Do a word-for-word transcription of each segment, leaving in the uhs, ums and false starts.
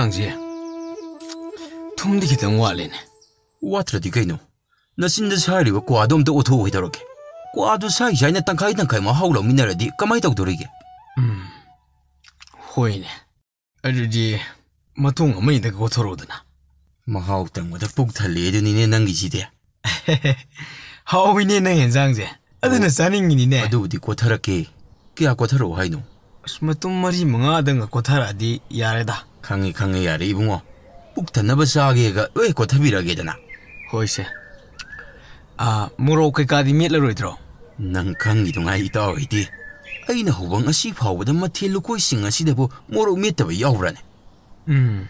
ꯅꯪꯁꯦ ꯊꯨꯝꯗꯤ ꯈꯤꯇꯪ ꯋꯥꯠꯂꯦꯅꯦ꯫ ꯋꯥꯠꯇ꯭ꯔꯗꯤ ꯀꯩꯅꯣ? ꯅꯆꯤꯟꯗ ꯁꯥꯏꯔꯤꯕ ꯀ꯭ꯋꯥꯗꯣ ꯑꯝꯇ ꯑꯣꯠꯊꯣꯛꯎ ꯀꯩꯗꯧꯔꯒꯦ? ꯀ꯭ꯋꯥꯗꯨ ꯁꯥꯏ ꯁꯥꯏꯅ ꯇꯪꯈꯥꯏ ꯇꯪꯈꯥꯏ ꯃꯍꯥꯎ ꯂꯧꯃꯤꯟꯅꯔꯗꯤ ꯀꯃꯥꯏ ꯇꯧꯗꯣꯔꯤꯒꯦ? ꯎꯝ, ꯍꯣꯏꯅꯦ꯫ ꯑꯗꯨꯗꯤ ꯃꯇꯣꯡ ꯑꯃꯅꯤꯗ ꯀꯣꯊꯣꯔꯛꯎꯗꯅ꯫ ꯃꯍꯥꯎ ꯇꯪꯕꯗ ꯄꯨꯛ ꯊꯜꯂꯦ ꯑꯗꯨꯅꯤꯅꯦ ꯅꯪꯒꯤꯁꯤꯗꯤ꯫ ꯍꯥꯎꯋꯤꯅꯦ ꯅꯪ ꯌꯦꯟꯖꯥꯡꯁꯦ꯫ ꯑꯗꯨꯅ ꯑꯣ, ꯆꯥꯅꯤꯡꯉꯤꯅꯤꯅꯦ꯫ ꯑꯗꯨꯕꯨꯗꯤ ꯀꯣꯊꯔꯛꯀꯦ꯫ ꯀꯌꯥ ꯀꯣꯊꯔꯛꯑꯣ ꯍꯥꯏꯅꯣ? ꯑꯁ, ꯃꯇꯨꯝ ꯃꯔꯤ ꯃꯉꯥꯗꯪꯒ ꯀꯣꯊꯔꯛꯑꯗꯤ ꯌꯥꯔꯦꯗ꯫ ꯈꯪꯉꯦ, ꯈꯪꯉꯦ, ꯌꯥꯔꯦ ꯏꯕꯨꯡꯉꯣ꯫ ꯄꯨꯛ ꯊꯟꯅꯕ ꯆꯥꯒꯦꯒ ꯂꯣꯏ ꯀꯣꯊꯕꯤꯔꯛꯑꯒꯦꯗꯅ꯫ ꯍꯣꯏꯁꯦ꯫ ꯑꯥ, ꯃꯣꯔꯣꯛ ꯀꯩꯀꯥꯗꯤ ꯃꯦꯠꯂꯔꯣꯏꯗ꯭ꯔꯣ? ꯅꯪ ꯈꯪꯉꯤꯗꯨꯉꯥꯏ ꯏꯇꯥꯎ ꯑꯩꯗꯤ꯫ ꯑꯩꯅ ꯍꯧꯕ ꯉꯁꯤ ꯐꯥꯎꯕꯗ ꯃꯊꯦꯜ ꯂꯨꯀꯣꯏꯁꯤꯡ ꯑꯁꯤꯗꯕꯨ ꯃꯣꯔꯣꯛ ꯃꯦꯠꯇꯕ ꯌꯥꯎꯕ꯭ꯔꯥꯅꯦ? ꯎꯝ,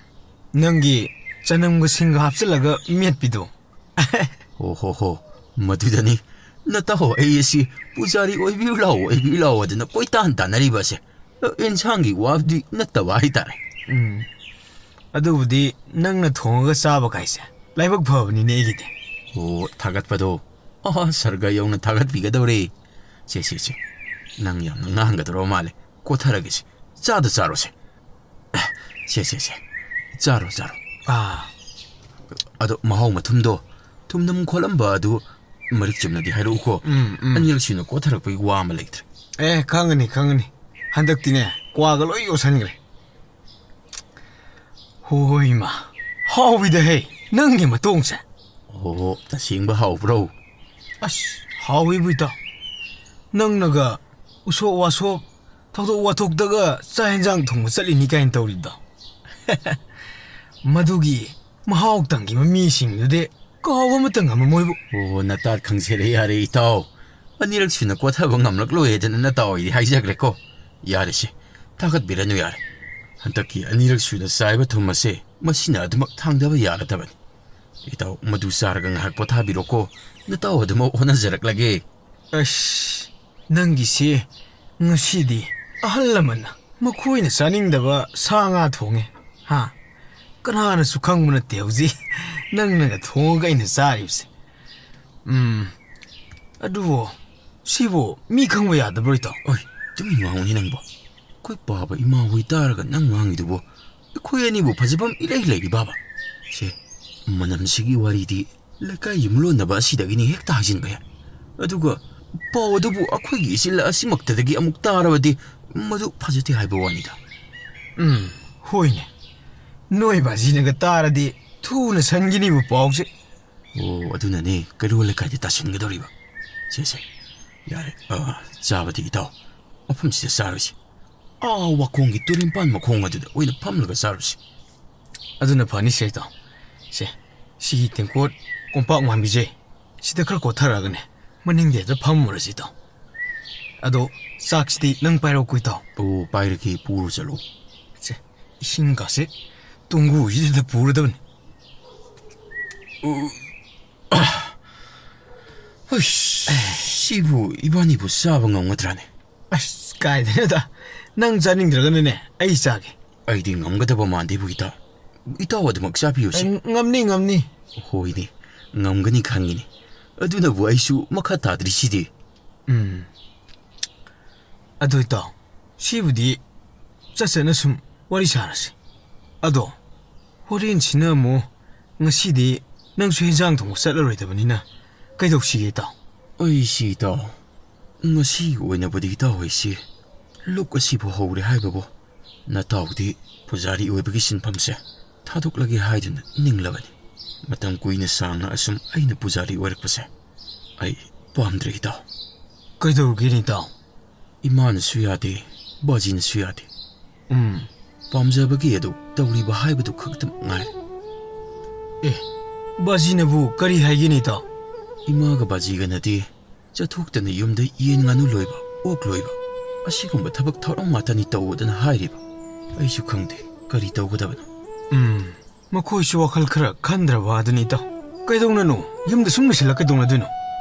ꯅꯪꯒꯤ ꯆꯅꯝꯒ ꯁꯤꯡꯒ ꯍꯥꯞꯆꯤꯜꯂꯒ ꯃꯦꯠꯄꯤꯗꯣ꯫ ꯍꯣ ꯍꯣ ꯍꯣ, ꯃꯗꯨꯗꯅꯤ ꯅꯇꯥꯎ ꯑꯩ ꯑꯁꯤ ꯄꯨꯖꯥꯔꯤ ꯑꯣꯏꯕꯤꯌꯨ ꯂꯥꯎ, ꯑꯣꯏꯕꯤꯌꯨ ꯂꯥꯎ ꯑꯗꯨꯅ ꯀꯣꯏꯇꯥꯟ ꯇꯥꯟꯅꯔꯤꯕ ꯑꯁꯦ꯫ ꯑ, ꯑꯦꯟꯁꯥꯡꯒꯤ ꯋꯥꯗꯤ ꯅꯠꯇꯕ ꯍꯥꯏꯇꯥꯔꯦ꯫ ꯎꯝ, ꯑꯗꯨꯕꯨꯗꯤ ꯅꯪꯅ ꯊꯣꯡꯉꯒ ꯆꯥꯕ ꯀꯥꯏꯁꯦ ꯂꯥꯏꯕꯛ ꯐꯕꯅꯤꯅꯦ ꯑꯩꯒꯤꯗꯤ꯫ ꯑꯣ, ꯊꯥꯒꯠꯄꯗꯣ꯫ ꯑꯍ, ꯁꯔꯒ ꯌꯧꯅ ꯊꯥꯒꯠꯄꯤꯒꯗꯧꯔꯦ꯫ ꯁꯦ, ꯁꯦ, ꯁꯦ꯫ ꯅꯪ ꯌꯥꯝꯅ ꯉꯥꯡꯒꯗꯧꯔꯕ ꯃꯥꯜꯂꯦ꯫ ꯀꯣꯊꯔꯒꯦꯁꯦ꯫ ꯆꯥꯗ ꯆꯥꯔꯣꯁꯦ꯫ ꯁꯦ, ꯁꯦ, ꯁꯦ꯫ ꯆꯥꯔꯣ, ꯆꯥꯔꯣ꯫ ꯑꯥ꯫ ꯑꯗꯣ ꯃꯍꯥꯎ ꯃꯊꯨꯝꯗꯣ, ꯊꯨꯝꯅꯝ ꯈꯣꯠꯂꯝꯕ ꯑꯗꯨ ꯃꯔꯤꯛ ꯆꯨꯝꯅꯗꯤ ꯍꯥꯏꯔꯛꯎꯀꯣ꯫ ꯎꯝ, ꯎꯝ꯫ ꯑꯅꯤꯔꯛ ꯁꯨꯅ ꯀꯣꯊꯔꯛꯄꯒꯤ ꯋꯥ ꯑꯃ ꯂꯩꯇ꯭ꯔꯦ꯫ ꯑꯦ, ꯈꯪꯒꯅꯤ, ꯈꯪꯒꯅꯤ꯫ ꯍꯟꯗꯛꯇꯤꯅꯦ, ꯀ꯭ꯋꯥꯒ ꯂꯣꯏ ꯌꯣꯠꯁꯟꯈ꯭ꯔꯦ꯫ ꯍꯣꯏ, ꯏꯃꯥ꯫ ꯍꯥꯎꯋꯤꯗ ꯍꯦ, ꯅꯪꯒꯤ ꯃꯇꯣꯡꯁꯦ꯫ ꯑꯣ, ꯇꯁꯦꯡꯕ ꯍꯥꯎꯕ꯭ꯔꯣ? ꯑꯁ, ꯍꯥꯎꯋꯤꯕꯨ ꯏꯇꯥꯎ꯫ ꯅꯪꯅꯒ ꯎꯁꯣꯞ ꯋꯥꯁꯣꯞ, ꯊꯧꯗꯣꯛ ꯋꯥꯊꯣꯛꯇꯒ ꯆꯥꯛ ꯍꯦꯟꯖꯥꯡ ꯊꯣꯡꯕ ꯆꯠꯂꯤꯅꯤ ꯀꯥꯏꯅ ꯇꯧꯔꯤꯕꯗꯣ꯫ ꯃꯗꯨꯒꯤ ꯃꯍꯥꯎ ꯇꯪꯈꯤꯕ ꯃꯤꯁꯤꯡꯗꯨꯗꯤ ꯀꯥꯎꯕ ꯑꯃꯠꯇ ꯉꯝꯃꯝꯃꯣꯏꯕꯨ꯫ ꯑꯣ, ꯅꯇꯥꯠ ꯈꯪꯖꯔꯦ ꯌꯥꯔꯦ ꯏꯇꯥꯎ꯫ ꯑꯅꯤꯔꯛ ꯁꯨꯅ ꯀꯣꯊꯕ ꯉꯝꯂꯛꯂꯣꯏ ꯍꯥꯏꯗꯅ ꯅꯇꯥꯎ ꯑꯩꯗꯤ ꯍꯥꯏꯖꯈ꯭ꯔꯦꯀꯣ꯫ ꯌꯥꯔꯦꯁꯦ, ꯊꯥꯒꯠꯄꯤꯔꯅꯨ ꯌꯥꯔꯦ꯫ ꯍꯟꯗꯛꯀꯤ ꯑꯅꯤꯔꯛ ꯁꯨꯅ ꯆꯥꯏꯕ ꯊꯨꯝ ꯑꯁꯦ ꯃꯁꯤꯅ ꯑꯗꯨꯃꯛ ꯊꯥꯡꯗꯕ ꯌꯥꯔꯗꯕꯅꯤ꯫ ꯏꯇꯥꯎ, ꯃꯗꯨ ꯆꯥꯔꯒ ꯉꯥꯏꯍꯥꯛ ꯄꯣꯊꯥꯕꯤꯔꯣꯀꯣ꯫ ꯅꯇꯥꯎ ꯑꯗꯨꯃꯛ ꯍꯣꯠꯅꯖꯔꯛꯂꯒꯦ꯫ ꯑꯁ, ꯅꯪꯒꯤꯁꯦ ꯉꯁꯤꯗꯤ ꯑꯍꯜ ꯂꯃꯟꯅ ꯃꯈꯣꯏꯅ ꯆꯥꯅꯤꯡꯗꯕ ꯁꯥ ꯉꯥ ꯊꯣꯡꯉꯦ꯫ ꯍꯥ? ꯀꯅꯥꯅꯁꯨ ꯈꯪꯕ ꯅꯠꯇꯦ ꯍꯧꯖꯤꯛ ꯅꯪꯅꯒ ꯊꯣꯡꯉꯒ ꯑꯩꯅ ꯆꯥꯔꯤꯕꯁꯦ꯫ ꯎꯝ, ꯑꯗꯨꯕꯨ ꯁꯤꯕꯨ ꯃꯤ ꯈꯪꯕ ꯌꯥꯗꯕ꯭ꯔꯣ, ꯏꯇꯥꯎ? ꯑꯣꯏ, ꯇꯨꯃꯤꯟ ꯉꯥꯡꯉꯨꯅꯦ ꯅꯪꯕꯣ꯫ ꯑꯩꯈꯣꯏ ꯄꯥꯕ ꯏꯃꯥ ꯍꯣꯏ ꯇꯥꯔꯒ ꯅꯪ ꯉꯥꯡꯉꯤꯗꯨꯕꯨ ꯑꯩꯈꯣꯏ ꯑꯅꯤꯕꯨ ꯐꯖꯐꯝ ꯏꯂꯩ ꯂꯩꯔꯤꯕꯕ? ꯁꯦ, ꯃꯅꯝꯁꯤꯒꯤ ꯋꯥꯔꯤꯗꯤ ꯂꯩꯀꯥꯏ ꯌꯨꯝꯂꯣꯟꯅꯕ ꯑꯁꯤꯗꯒꯤꯅꯤ ꯍꯦꯛꯇ ꯍꯥꯏꯖꯤꯟꯕ ꯌꯥꯏ꯫ ꯑꯗꯨꯒ ꯄꯥꯎ ꯑꯗꯨꯕꯨ ꯑꯩꯈꯣꯏꯒꯤ ꯏꯆꯤꯜ ꯑꯁꯤꯃꯛꯇꯗꯒꯤ ꯑꯃꯨꯛ ꯇꯥꯔꯕꯗꯤ ꯃꯗꯨ ꯐꯖꯗꯦ ꯍꯥꯏꯕ ꯋꯥꯅꯤꯗ꯫ ꯎꯝ, ꯍꯣꯏꯅꯦ꯫ ꯅꯣꯏ ꯕꯥꯖꯤꯅꯒ ꯇꯥꯔꯗꯤ ꯊꯨꯅ ꯁꯟꯒꯤꯅꯤꯕ ꯄꯥꯎꯁꯦ꯫ ꯑꯣ, ꯑꯗꯨꯅꯅꯦ ꯀꯩꯔꯣꯜ ꯂꯩꯀꯥꯏꯗ ꯇꯥꯁꯤꯟꯒꯗꯧꯔꯤꯕ꯫ ꯁꯦ, ꯁꯦ, ꯌꯥꯔꯦ꯫ ꯑ, ꯆꯥꯕꯗꯤ ꯏꯇꯥꯎ, ꯃꯐꯝꯁꯤꯗ ꯆꯥꯔꯣꯏꯁꯤ꯫ ꯑꯥ, ꯋꯥꯈꯣꯡꯒꯤ ꯇꯨꯔꯦꯟꯄꯥꯟ ꯃꯈꯣꯡ ꯑꯗꯨꯗ ꯑꯣꯏꯅ ꯐꯝꯂꯒ ꯆꯥꯔꯨꯁꯤ꯫ ꯑꯗꯨꯅ ꯐꯅꯤꯁꯦ ꯏꯇꯥꯎ꯫ ꯁꯦ, ꯁꯤꯒꯤ ꯇꯦꯡꯀꯣꯠ ꯀꯣꯝꯄꯥꯛ ꯃꯥꯟꯕꯤꯁꯦ ꯁꯤꯗ ꯈꯔ ꯀꯣꯊꯔꯛꯑꯒꯅꯦ, ꯃꯅꯤꯡꯗ ꯍꯦꯛꯇ ꯐꯝꯃꯨꯔꯁꯤ ꯏꯇꯥꯎ꯫ ꯑꯗꯣ ꯆꯥꯛꯁꯤꯗꯤ ꯅꯪ ꯄꯥꯏꯔꯛꯎꯀꯣ ꯏꯇꯥꯎ꯫ ꯑꯣ, ꯄꯥꯏꯔꯒꯦ, ꯄꯨꯔ ꯆꯠꯂꯣ꯫ ꯁꯦ, ꯏꯁꯤꯡꯒꯁꯦ ꯇꯨꯡꯒꯨꯁꯤꯗ ꯄꯨꯔꯗꯕꯅꯤ꯫ ꯑꯣ, ꯑꯁ, ꯁꯤꯕꯨ ꯏꯕꯥꯅꯤꯕꯨ ꯆꯥꯕ ꯉꯝꯒꯗ꯭ꯔꯥꯅꯦ? ꯑꯁ, ꯀꯥꯏꯗꯩꯅꯣꯗ, ꯅꯪ ꯆꯥꯅꯤꯡꯗ꯭ꯔꯒꯅꯅꯦ, ꯑꯩ ꯆꯥꯒꯦ꯫ ꯑꯩꯗꯤ ꯉꯝꯒꯗꯕ ꯃꯥꯟꯗꯦꯕꯨ, ꯏꯇꯥꯎ꯫ ꯏꯇꯥꯎ ꯑꯗꯨꯃꯛ ꯆꯥꯕꯤꯌꯨꯁꯦ꯫ ꯑꯩ ꯉꯝꯅꯤ, ꯉꯝꯅꯤ꯫ ꯍꯣꯏꯅꯦ, ꯉꯝꯒꯅꯤ ꯈꯪꯉꯤꯅꯦ꯫ ꯑꯗꯨꯅꯕꯨ ꯑꯩꯁꯨ ꯃꯈꯥ ꯇꯥꯗ꯭ꯔꯤꯁꯤꯗꯤ꯫ ꯎꯝ꯫ ꯑꯗꯨ ꯏꯇꯥꯎ, ꯁꯤꯕꯨꯗꯤ ꯆꯠ ꯆꯠꯅ ꯁꯨꯝ ꯋꯥꯔꯤ ꯁꯥꯔꯁꯤ꯫ ꯑꯗꯣ, ꯍꯣꯔꯦꯟꯁꯤꯅ ꯑꯃꯨꯛ, ꯉꯁꯤꯗꯤ ꯅꯪꯁꯨ ꯍꯦꯟꯖꯥꯡ ꯊꯣꯡꯕ ꯆꯠꯂꯔꯣꯏꯗꯕꯅꯤꯅ ꯀꯩꯗꯧꯁꯤꯒꯦ ꯏꯇꯥꯎ? ꯑꯩꯁꯤ ꯏꯇꯥꯎ, ꯉꯁꯤꯒꯤ ꯑꯣꯏꯅꯕꯨꯗꯤ ꯏꯇꯥꯎ ꯍꯣꯏꯁꯤ ꯂꯨꯞ ꯑꯁꯤꯕꯨ ꯍꯧꯔꯦ ꯍꯥꯏꯕꯕꯨ, ꯅꯇꯥꯎꯗꯤ ꯄꯨꯖꯥꯔꯤ ꯑꯣꯏꯕꯒꯤ ꯁꯤꯟꯐꯝꯁꯦ ꯊꯥꯗꯣꯛꯂꯒꯦ ꯍꯥꯏꯗꯨꯅ ꯅꯤꯡꯂꯕꯅꯤ꯫ ꯃꯇꯝ ꯀꯨꯏꯅ ꯁꯥꯡꯅ ꯑꯁꯨꯝ ꯑꯩꯅ ꯄꯨꯖꯥꯔꯤ ꯑꯣꯏꯔꯛꯄꯁꯦ ꯑꯩ ꯄꯥꯝꯗ꯭ꯔꯦ ꯏꯇꯥꯎ꯫ ꯀꯩꯗꯧꯔꯒꯦꯅꯦ ꯏꯇꯥꯎ? ꯏꯃꯥꯅꯁꯨ ꯌꯥꯗꯦ, ꯕꯥꯖꯤꯅꯁꯨ ꯌꯥꯗꯦ꯫ ꯎꯝ꯫ ꯄꯥꯝꯖꯕꯒꯤ ꯑꯗꯨ ꯇꯧꯔꯤꯕ ꯍꯥꯏꯕꯗꯨ ꯈꯛꯇꯃꯛ ꯉꯥꯏꯔꯦ꯫ ꯑꯦ, ꯕꯥꯖꯤꯅꯕꯨ ꯀꯔꯤ ꯍꯥꯏꯒꯦꯅꯦ ꯏꯇꯥꯎ? ꯏꯃꯥꯒ ꯕꯥꯖꯤꯒꯅꯗꯤ ꯆꯠꯊꯣꯛꯇꯅ ꯌꯨꯝꯗ ꯌꯦꯟ ꯉꯥꯅꯨ ꯂꯣꯏꯕ, ꯑꯣꯛ ꯂꯣꯏꯕ, ꯑꯁꯤꯒꯨꯝꯕ ꯊꯕꯛ ꯊꯧꯔꯝ ꯉꯥꯛꯇꯅꯤ ꯇꯧꯑꯣꯗꯅ ꯍꯥꯏꯔꯤꯕ꯫ ꯑꯩꯁꯨ ꯈꯪꯗꯦ ꯀꯔꯤ ꯇꯧꯒꯗꯕꯅꯣ꯫ ꯎꯝ, ꯃꯈꯣꯏꯁꯨ ꯋꯥꯈꯜ ꯈꯔ ꯈꯟꯗ꯭ꯔꯕ ꯑꯗꯨꯅꯤ ꯏꯇꯥꯎ꯫ ꯀꯩꯗꯧꯅꯅꯣ ꯌꯨꯝꯗ ꯁꯨꯝ ꯂꯩꯁꯤꯜꯂ ꯀꯩꯗꯧꯅꯗꯣꯏꯅꯣ?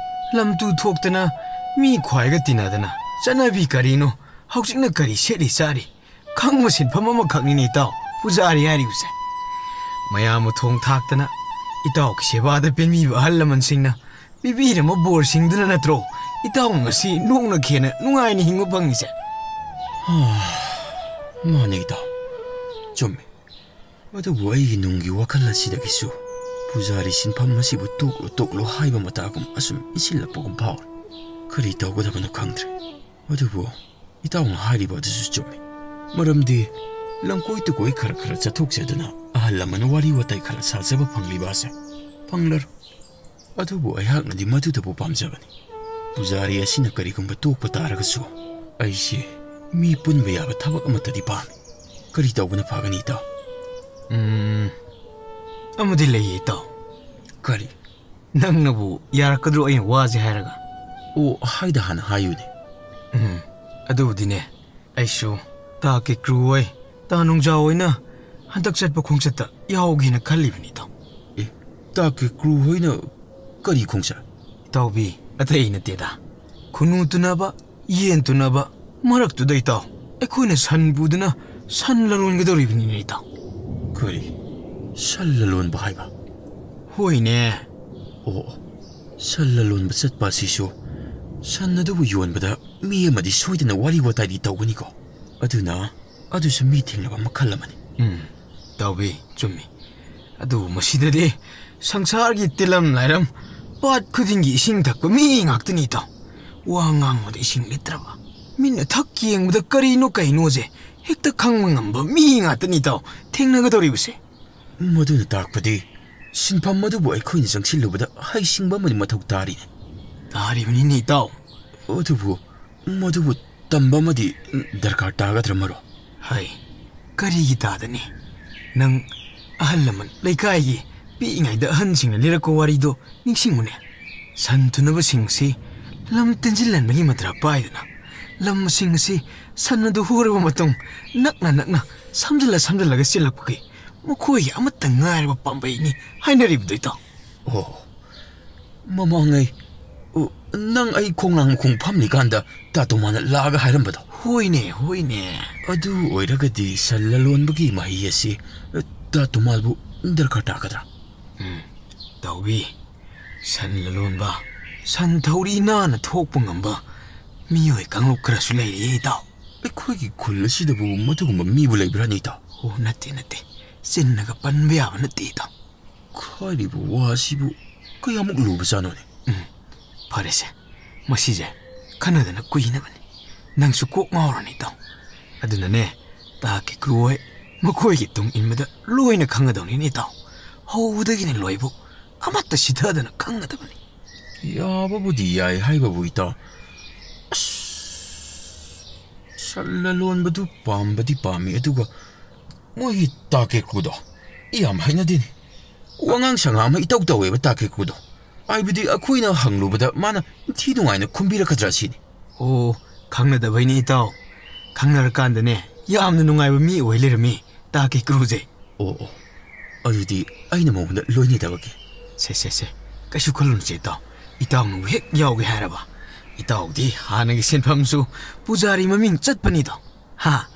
ꯂꯝ ꯇꯨ ꯊꯣꯛꯇꯅ, ꯃꯤ ꯈ꯭ꯋꯥꯏꯒ ꯇꯤꯟꯅꯗꯅ, ꯆꯠꯅꯕꯤ ꯀꯔꯤꯅꯣ, ꯍꯧꯖꯤꯛꯅ ꯀꯔꯤ ꯁꯦꯠꯂꯤ ꯆꯥꯔꯤ, ꯈꯪꯕ ꯁꯤꯟꯐꯝ ꯑꯃꯈꯛꯅꯤꯅꯦ ꯏꯇꯥꯎ ꯄꯨꯖꯥꯔꯤ ꯍꯥꯏꯔꯤꯕꯁꯦ꯫ ꯃꯌꯥꯝꯕ ꯊꯣꯡ ꯊꯥꯛꯇꯅ ꯏꯇꯥꯎꯒꯤ ꯁꯦꯕꯥꯗ ꯄꯦꯟꯕꯤꯕ ꯑꯍꯜ ꯂꯃꯟꯁꯤꯡꯅ ꯄꯤꯕꯤꯔꯝꯕ ꯕꯣꯔꯁꯤꯡꯗꯨꯅ ꯅꯠꯇ꯭ꯔꯣ ꯏꯇꯥꯎ ꯉꯁꯤ ꯅꯣꯛꯅ ꯈꯦꯅ ꯅꯨꯡꯉꯥꯏꯅ ꯍꯤꯡꯕ ꯐꯪꯉꯤꯁꯦ? ꯃꯥꯅꯦ ꯏꯇꯥꯎ, ꯆꯨꯝꯃꯤ꯫ ꯑꯗꯨꯕꯨ ꯑꯩꯒꯤ ꯅꯨꯡꯒꯤ ꯋꯥꯈꯜ ꯑꯁꯤꯗꯒꯤꯁꯨ ꯄꯨꯖꯥꯔꯤ ꯁꯤꯟꯐꯝ ꯑꯁꯤꯕꯨ ꯇꯣꯛꯂꯣ, ꯇꯣꯛꯂꯣ ꯍꯥꯏꯕ ꯃꯇꯥꯒꯨꯝ ꯑꯁꯨꯝ ꯏꯟꯁꯤꯜꯂꯛꯄꯒꯨꯝ ꯐꯥꯎꯔꯦ꯫ ꯀꯔꯤ ꯇꯧꯒꯗꯕꯅꯣ ꯈꯪꯗ꯭ꯔꯦ꯫ ꯑꯗꯨꯕꯨ ꯏꯇꯥꯎꯅ ꯍꯥꯏꯔꯤꯕ ꯑꯗꯨꯁꯨ ꯆꯨꯝꯃꯤ꯫ ꯃꯔꯝꯗꯤ ꯂꯝꯀꯣꯏ ꯇꯨꯀꯣꯏ ꯈꯔ ꯈꯔ ꯆꯠꯊꯣꯛꯆꯗꯨꯅ ꯑꯍꯜ ꯂꯃꯟ ꯋꯥꯔꯤ ꯋꯥꯇꯥꯏ ꯈꯔ ꯁꯥꯖꯕ ꯐꯪꯂꯤꯕ ꯑꯁꯦ ꯐꯪꯂꯔꯣꯏ꯫ ꯑꯗꯨꯕꯨ ꯑꯩꯍꯥꯛꯅꯗꯤ ꯃꯗꯨꯗꯕꯨ ꯄꯥꯝꯖꯕꯅꯤ꯫ ꯄꯨꯖꯥꯔꯤ ꯑꯁꯤꯅ ꯀꯔꯤꯒꯨꯝꯕ ꯇꯣꯛꯄ ꯇꯥꯔꯒꯁꯨ ꯑꯩꯁꯦ ꯃꯤ ꯄꯨꯟꯕ ꯌꯥꯕ ꯊꯕꯛ ꯑꯃꯠꯇꯗꯤ ꯄꯥꯝꯃꯤ꯫ ꯀꯔꯤ ꯇꯧꯕꯅ ꯐꯒꯅꯤ, ꯏꯇꯥꯎ? ꯎꯝ, ꯑꯃꯗꯤ ꯂꯩꯌꯦ, ꯏꯇꯥꯎ꯫ ꯀꯔꯤ? ꯅꯪꯅꯕꯨ ꯌꯥꯔꯛꯀꯗ꯭ꯔꯣ ꯑꯩꯅ ꯋꯥꯁꯦ ꯍꯥꯏꯔꯒ? ꯑꯣ, ꯍꯥꯏꯗ ꯍꯥꯟꯅ ꯍꯥꯏꯌꯨꯅꯦ꯫ ꯎꯝ, ꯑꯗꯨꯕꯨꯗꯤꯅꯦ, ꯑꯩꯁꯨ ꯇꯥ ꯀꯦꯀ꯭ꯔꯨ ꯍꯣꯏ, ꯇꯥ ꯅꯨꯡꯖꯥꯎ ꯍꯣꯏꯅ ꯍꯟꯗꯛ ꯆꯠꯄ ꯈꯣꯡꯆꯠꯇ ꯌꯥꯎꯒꯦꯅ ꯈꯜꯂꯤꯕꯅꯤ, ꯏꯇꯥꯎ꯫ ꯑꯦ, ꯇꯥ ꯀꯦꯀ꯭ꯔꯨ ꯍꯣꯏꯅ ꯀꯔꯤ ꯈꯣꯡꯆꯠ? ꯏꯇꯥꯎꯕꯤ, ꯑꯇꯩ ꯅꯠꯇꯦꯗ, ꯈꯨꯅꯨ ꯇꯨꯅꯕ, ꯌꯦꯟ ꯇꯨꯅꯕ ꯃꯔꯛꯇꯨꯗ, ꯏꯇꯥꯎ, ꯑꯩꯈꯣꯏꯅ ꯁꯟ ꯄꯨꯗꯨꯅ ꯁꯟ ꯂꯂꯣꯟꯒꯗꯧꯔꯤꯕꯅꯤꯅꯦ, ꯏꯇꯥꯎ꯫ ꯀꯔꯤ? ꯁꯟ ꯂꯂꯣꯟꯕ ꯍꯥꯏꯕ? ꯍꯣꯏꯅꯦ꯫ ꯑꯣ, ꯁꯟ ꯂꯂꯣꯟꯕ ꯆꯠꯄ ꯑꯁꯤꯁꯨ ꯁꯟ ꯑꯗꯨꯕꯨ ꯌꯣꯟꯕꯗ ꯃꯤ ꯑꯃꯗꯤ ꯁꯣꯏꯗꯅ ꯋꯥꯔꯤ ꯋꯥꯇꯥꯏꯗꯤ ꯇꯧꯒꯅꯤꯀꯣ꯫ ꯑꯗꯨꯅ ꯑꯗꯨꯁꯨ ꯃꯤ ꯊꯦꯡꯅꯕ ꯃꯈꯜ ꯑꯃꯅꯤ꯫ ꯎꯝ, ꯇꯥꯎꯕꯤ, ꯆꯨꯝꯃꯤ꯫ ꯑꯗꯨꯕꯨ ꯃꯁꯤꯗꯗꯤ ꯁꯪꯁꯥꯔꯒꯤ ꯇꯤꯂꯝ ꯂꯥꯏꯔꯝ, ꯄꯥꯠ ꯈꯨꯗꯤꯡꯒꯤ ꯏꯁꯤꯡ ꯊꯛꯄ ꯃꯤ ꯉꯥꯛꯇꯅꯤ, ꯏꯇꯥꯎ꯫ ꯋꯥ ꯉꯥꯡꯕꯗ ꯏꯁꯤꯡ ꯂꯤꯠꯇ꯭ꯔꯕ, ꯃꯤꯠꯅ ꯊꯛ ꯌꯦꯡꯕꯗ ꯀꯔꯤꯅꯣ ꯀꯩꯅꯣꯁꯦ ꯍꯦꯛꯇ ꯈꯪꯕ ꯉꯝꯕ ꯃꯤ ꯉꯥꯛꯇꯅꯤ, ꯏꯇꯥꯎ, ꯊꯦꯡꯅꯒꯗꯧꯔꯤꯕꯁꯦ꯫ ꯃꯗꯨꯅ ꯇꯥꯛꯄꯗꯤ ꯁꯤꯟꯐꯝ ꯑꯗꯨꯕꯨ ꯑꯩꯈꯣꯏꯅ ꯆꯪꯁꯤꯜꯂꯨꯕꯗ ꯍꯩꯁꯤꯡꯕ ꯑꯃꯗꯤ ꯃꯊꯧ ꯇꯥꯔꯤꯅꯦ꯫ ꯇꯥꯔꯤꯕꯅꯤꯅꯦ, ꯏꯇꯥꯎ꯫ ꯑꯗꯨꯕꯨ ꯃꯗꯨꯕꯨ ꯇꯝꯕ ꯑꯃꯗꯤ ꯗꯔꯀꯥꯔ ꯇꯥꯒꯗ꯭ꯔꯥ, ꯃꯔꯨꯞ? ꯍꯥꯏ, ꯀꯔꯤꯒꯤ ꯇꯥꯗꯅꯤ? ꯅꯪ ꯑꯍꯜ ꯂꯃꯟ, ꯂꯩꯀꯥꯏꯒꯤ ꯄꯤꯛꯏꯉꯩꯗ ꯑꯍꯟꯁꯤꯡꯅ ꯂꯤꯔꯛꯄ ꯋꯥꯔꯤꯗꯣ ꯅꯤꯡꯁꯤꯡꯉꯨꯅꯦ꯫ ꯁꯟ ꯊꯨꯅꯕꯁꯤꯡ ꯑꯁꯤ ꯂꯝ ꯇꯤꯟꯁꯤꯜꯍꯟꯕꯒꯤ ꯃꯟꯇ꯭ꯔ ꯄꯥꯏꯗꯨꯅ ꯂꯝꯁꯤꯡ ꯑꯁꯤ ꯁꯟ ꯑꯗꯨ ꯍꯨꯔꯕ ꯃꯇꯨꯡ ꯅꯛꯅ ꯅꯛꯅ ꯁꯝꯖꯤꯜꯂ ꯁꯝꯖꯤꯜꯂꯒ ꯆꯦꯜꯂꯛꯄꯒꯤ ꯃꯈꯣꯏꯒꯤ ꯑꯃꯠꯇ ꯉꯥꯏꯔꯕ ꯄꯥꯝꯕꯩꯅꯤ ꯍꯥꯏꯅꯔꯤꯕꯗꯨ, ꯏꯇꯥꯎ꯫ ꯑꯣ, ꯃꯃꯥꯡꯉꯩ, ꯑꯣ, ꯅꯪ ꯑꯩ ꯈꯣꯡꯅꯥꯡ ꯃꯈꯣꯡ ꯐꯝꯂꯤꯀꯥꯟꯗ ꯇꯥꯇꯣꯃꯥꯅ ꯂꯥꯛꯑꯒ ꯍꯥꯏꯔꯝꯕꯗꯣ? ꯍꯣꯏꯅꯦ, ꯍꯣꯏꯅꯦ꯫ ꯑꯗꯨ ꯑꯣꯏꯔꯒꯗꯤ ꯁꯟ ꯂꯂꯣꯟꯕꯒꯤ ꯃꯍꯩ ꯑꯁꯤ ꯇꯥꯇꯣꯃꯥꯜꯕꯨ ꯗꯔꯀꯥꯔ ꯇꯥꯒꯗ꯭ꯔꯥ? ꯎꯝ, ꯇꯥꯎꯕꯤ, ꯁꯟ ꯂꯂꯣꯟꯕ, ꯁꯟ ꯊꯧꯔꯤ ꯅꯥꯟꯅ ꯊꯣꯛꯄ ꯉꯝꯕ ꯃꯤꯑꯣꯏ ꯀꯥꯡꯂꯨꯞ ꯈꯔꯁꯨ ꯂꯩꯔꯤꯌꯦ, ꯏꯇꯥꯎ꯫ ꯑꯩꯈꯣꯏꯒꯤ ꯈꯨꯜ ꯑꯁꯤꯗꯕꯨ ꯃꯗꯨꯒꯨꯝꯕ ꯃꯤꯕꯨ ꯂꯩꯕ꯭ꯔꯥꯅꯦ, ꯏꯇꯥꯎ? ꯑꯣ, ꯅꯠꯇꯦ, ꯅꯠꯇꯦ꯫ ꯆꯤꯟꯅꯒ ꯄꯟꯕ ꯌꯥꯕ ꯅꯠꯇꯦ, ꯏꯇꯥꯎ꯫ ꯍꯥꯏꯔꯤꯕ ꯋꯥꯁꯤꯕꯨ ꯀꯌꯥꯃꯨꯛ ꯂꯨꯕꯖꯥꯠꯅꯣꯅꯦ? ꯎꯝ, ꯐꯔꯦꯁꯦ, ꯃꯁꯤꯁꯦ ꯈꯟꯅꯗꯅ ꯀꯨꯏꯅꯕꯅꯤ꯫ ꯅꯪꯁꯨ ꯀꯣꯛ ꯉꯥꯎꯔꯅꯤ, ꯏꯇꯥꯎ꯫ ꯑꯗꯨꯅꯅꯦ, ꯇꯥ ꯀꯦꯀ꯭ꯔꯨ ꯍꯣꯏ ꯃꯈꯣꯏꯒꯤ ꯇꯨꯡ ꯏꯟꯕꯗ ꯂꯣꯏꯅ ꯈꯪꯒꯗꯧꯅꯤꯅꯦ, ꯏꯇꯥꯎ꯫ ꯍꯧꯕꯗꯒꯤꯅ ꯂꯣꯏꯕꯨ ꯑꯃꯠꯇ ꯁꯤꯊꯗꯅ ꯈꯪꯒꯗꯕꯅꯤ꯫ ꯌꯥꯕꯕꯨꯗꯤ ꯌꯥꯏ ꯍꯥꯏꯕꯕꯨ, ꯏꯇꯥꯎ꯫ ꯑꯁ, ꯁꯟ ꯂꯂꯣꯟꯕꯗꯨ ꯄꯥꯝꯕꯗꯤ ꯄꯥꯝꯃꯤ, ꯑꯗꯨꯒ ꯃꯣꯏꯒꯤ ꯇꯥ ꯀꯦꯀ꯭ꯔꯨꯗꯣ ꯑꯩ ꯌꯥꯝ ꯍꯩꯅꯗꯦꯅꯦ꯫ ꯋꯥꯉꯥꯡ ꯁꯉꯥꯡ ꯑꯃ ꯏꯇꯧ ꯇꯧꯋꯦꯕ ꯇꯥ ꯀꯦꯀ꯭ꯔꯨꯗꯣ꯫ ꯍꯥꯏꯕꯗꯤ ꯑꯩꯈꯣꯏꯅ ꯍꯪꯂꯨꯕꯗ ꯃꯥꯅ ꯏꯟꯊꯤ ꯅꯨꯡꯉꯥꯏꯅ ꯈꯨꯝꯕꯤꯔꯛꯀꯗ꯭ꯔꯥ ꯁꯤꯅꯤ꯫ ꯑꯣ, ꯈꯪꯅꯗꯕꯩꯅꯤ, ꯏꯇꯥꯎ꯫ ꯈꯪꯅꯔꯀꯥꯟꯗꯅꯦ, ꯌꯥꯝꯅ ꯅꯨꯡꯉꯥꯏꯕ ꯃꯤ ꯑꯣꯏ ꯂꯩꯔꯝꯃꯤ ꯇꯥ ꯀꯦꯀ꯭ꯔꯨꯁꯦ꯫ ꯑꯣ, ꯑꯣ, ꯑꯗꯨꯗꯤ ꯑꯩꯅ ꯃꯉꯣꯟꯗ ꯂꯣꯏꯅꯗꯕꯒꯤ꯫ ꯁꯦ, ꯁꯦ, ꯁꯦ, ꯀꯩꯁꯨ ꯈꯜꯂꯨꯅꯨꯁꯦ, ꯏꯇꯥꯎ꯫ ꯏꯇꯥꯎꯅꯕꯨ ꯍꯦꯛ ꯌꯥꯎꯒꯦ ꯍꯥꯏꯔꯕ, ꯏꯇꯥꯎꯗꯤ ꯍꯥꯟꯅꯒꯤ ꯁꯤꯟꯐꯝꯁꯨ ꯄꯨꯖꯥꯔꯤ ꯃꯃꯤꯡ ꯆꯠꯄꯅꯤꯗꯣ꯫ ꯍꯥ?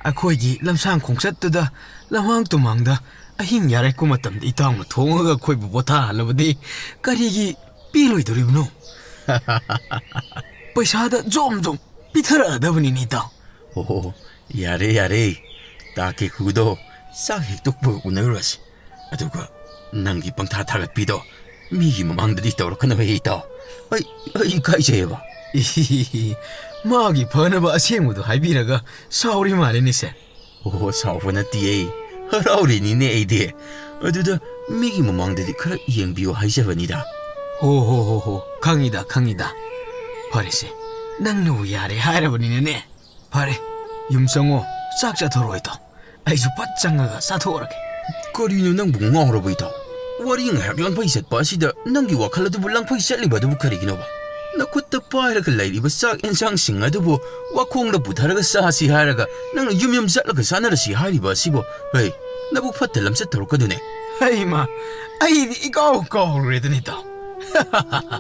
ꯑꯩꯈꯣꯏꯒꯤ ꯂꯝꯁꯥꯡ ꯈꯣꯡꯆꯠꯇꯨꯗ ꯂꯝꯍꯥꯡ ꯇꯨꯝꯍꯥꯡꯗ ꯑꯍꯤꯡ ꯌꯥꯔꯦꯛꯄ ꯃꯇꯝꯗ ꯏꯇꯥꯎꯅ ꯊꯣꯡꯉꯒ ꯑꯩꯈꯣꯏꯕꯨ ꯄꯣꯊꯥꯍꯜꯂꯕꯗꯤ ꯀꯔꯤꯒꯤ ꯄꯦꯜꯂꯣꯏꯗꯧꯔꯤꯕꯅꯣ? ꯄꯩꯁꯥꯗ ꯖꯣꯝ ꯖꯣꯝ ꯄꯤꯊꯔꯛꯑꯗꯕꯅꯤꯅꯦ, ꯏꯇꯥꯎ꯫ ꯑꯣꯍꯣ, ꯌꯥꯔꯦ, ꯌꯥꯔꯦ꯫ ꯇꯥ ꯀꯦꯀ꯭ꯔꯨꯗꯣ ꯆꯥꯛ ꯍꯦꯛ ꯇꯣꯛꯄꯒ ꯎꯅꯔꯨꯔꯁꯤ꯫ ꯑꯗꯨꯒ ꯅꯪꯒꯤ ꯄꯪꯊꯥ ꯊꯥꯒꯠꯄꯤꯗꯣ ꯃꯤꯒꯤ ꯃꯃꯥꯡꯗꯗꯤ ꯇꯧꯔꯛꯀꯅꯨꯍꯦ, ꯏꯇꯥꯎ꯫ ꯑꯩ, ꯑꯩ ꯏꯀꯥꯏꯖꯩꯌꯦꯕ꯫ ꯏꯍꯤꯍꯤꯍꯤ, ꯃꯥꯒꯤ ꯐꯅꯕ ꯑꯁꯦꯡꯕꯗꯣ ꯍꯥꯏꯕꯤꯔꯒ ꯁꯥꯎꯔꯤ ꯃꯥꯜꯂꯦꯅꯦꯁꯦ꯫ ꯑꯣꯍꯣ, ꯁꯥꯎꯕ ꯅꯠꯇꯤꯌꯦ, ꯍꯔꯥꯎꯔꯤꯅꯤꯅꯦ ꯑꯩꯗꯤ꯫ ꯑꯗꯨꯗ ꯃꯤꯒꯤ ꯃꯃꯥꯡꯗꯗꯤ ꯈꯔ ꯌꯦꯡꯕꯤꯌꯨ ꯍꯥꯏꯖꯕꯅꯤꯗ꯫ ꯍꯣ, ꯍꯣ, ꯍꯣ, ꯍꯣ, ꯈꯪꯉꯤꯗ, ꯈꯪꯉꯤꯗ꯫ ꯐꯔꯦꯁꯦ, ꯅꯪꯅꯕꯨ ꯌꯥꯔꯦ ꯍꯥꯏꯔꯕꯅꯤꯅꯅꯦ꯫ ꯐꯔꯦ, ꯌꯨꯝ ꯆꯪꯉꯣ, ꯆꯥꯛ ꯆꯥꯊꯣꯔꯛꯑꯣ, ꯏꯇꯥꯎ꯫ ꯑꯩꯁꯨ ꯐꯠ ꯆꯪꯉꯒ ꯆꯥꯊꯣꯛꯑꯔꯒꯦ꯫ ꯀꯔꯤꯅꯣ ꯅꯪꯕꯨ ꯉꯥꯎꯔꯕꯣ, ꯏꯇꯥꯎ? ꯋꯥꯔꯤ ꯉꯥꯏꯍꯥꯛ ꯂꯪꯐꯩ ꯆꯠꯄ ꯑꯁꯤꯗ ꯅꯪꯒꯤ ꯋꯥꯈꯜ ꯑꯗꯨꯕꯨ ꯂꯪꯐꯩ ꯆꯠꯂꯤꯕ ꯑꯗꯨꯕꯨ ꯀꯔꯤꯒꯤꯅꯣꯕ? ꯅꯈꯨꯠꯇ ꯄꯥꯏꯔꯒ ꯂꯩꯔꯤꯕ ꯆꯥꯛ ꯌꯦꯟꯁꯥꯡꯁꯤꯡ ꯑꯗꯨꯕꯨ ꯋꯥꯈꯣꯡꯗ ꯄꯨꯊꯔꯒ ꯆꯥꯁꯤ ꯍꯥꯏꯔꯒ ꯅꯪꯅ ꯌꯨꯝ ꯌꯨꯝ ꯆꯠꯂꯒ ꯆꯥꯅꯔꯁꯤ ꯍꯥꯏꯔꯤꯕ ꯑꯁꯤꯕꯨ? ꯍꯩ, ꯅꯕꯨꯛ ꯐꯠꯇ ꯂꯝꯆꯠ ꯇꯧꯔꯛꯀꯅꯨꯅꯦ꯫ ꯍꯩꯃꯥ, ꯑꯩꯗꯤ ꯏꯀꯥꯎ ꯀꯥꯎꯔꯨꯔꯦꯗꯅ, ꯏꯇꯥꯎ꯫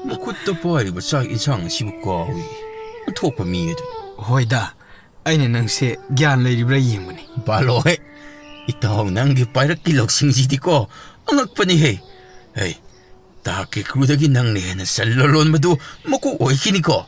ꯃꯈꯨꯠꯇ ꯄꯥꯏꯔꯤꯕ ꯆꯥꯛ ꯌꯦꯟꯁꯥꯡ ꯑꯁꯤꯕꯨ ꯀꯥꯎꯏ꯫ ꯑꯣꯟꯊꯣꯛꯄ ꯃꯤ ꯑꯗꯨ꯫ ꯍꯣꯏꯗ, ꯑꯩꯅ ꯅꯪꯁꯦ ꯒ꯭ꯌꯥꯟ ꯂꯩꯔꯤꯕ꯭ꯔꯥ ꯌꯦꯡꯕꯅꯤ꯫ ꯕꯥꯂꯣ, ꯍꯦ, ꯏꯇꯥꯎ, ꯅꯪꯒꯤ ꯄꯥꯏꯔꯛꯀꯤ ꯂꯧꯁꯤꯡꯁꯤꯗꯤꯀꯣ, ꯑꯉꯛꯄꯅꯤꯍꯦ꯫ ꯍꯦ, ꯇꯥ ꯀꯦꯀ꯭ꯔꯨꯗꯒꯤ ꯅꯪꯅ ꯍꯦꯟꯅ ꯁꯟ ꯂꯂꯣꯟꯕꯗꯨ ꯃꯀꯣꯛ ꯑꯣꯏꯈꯤꯅꯤꯀꯣ꯫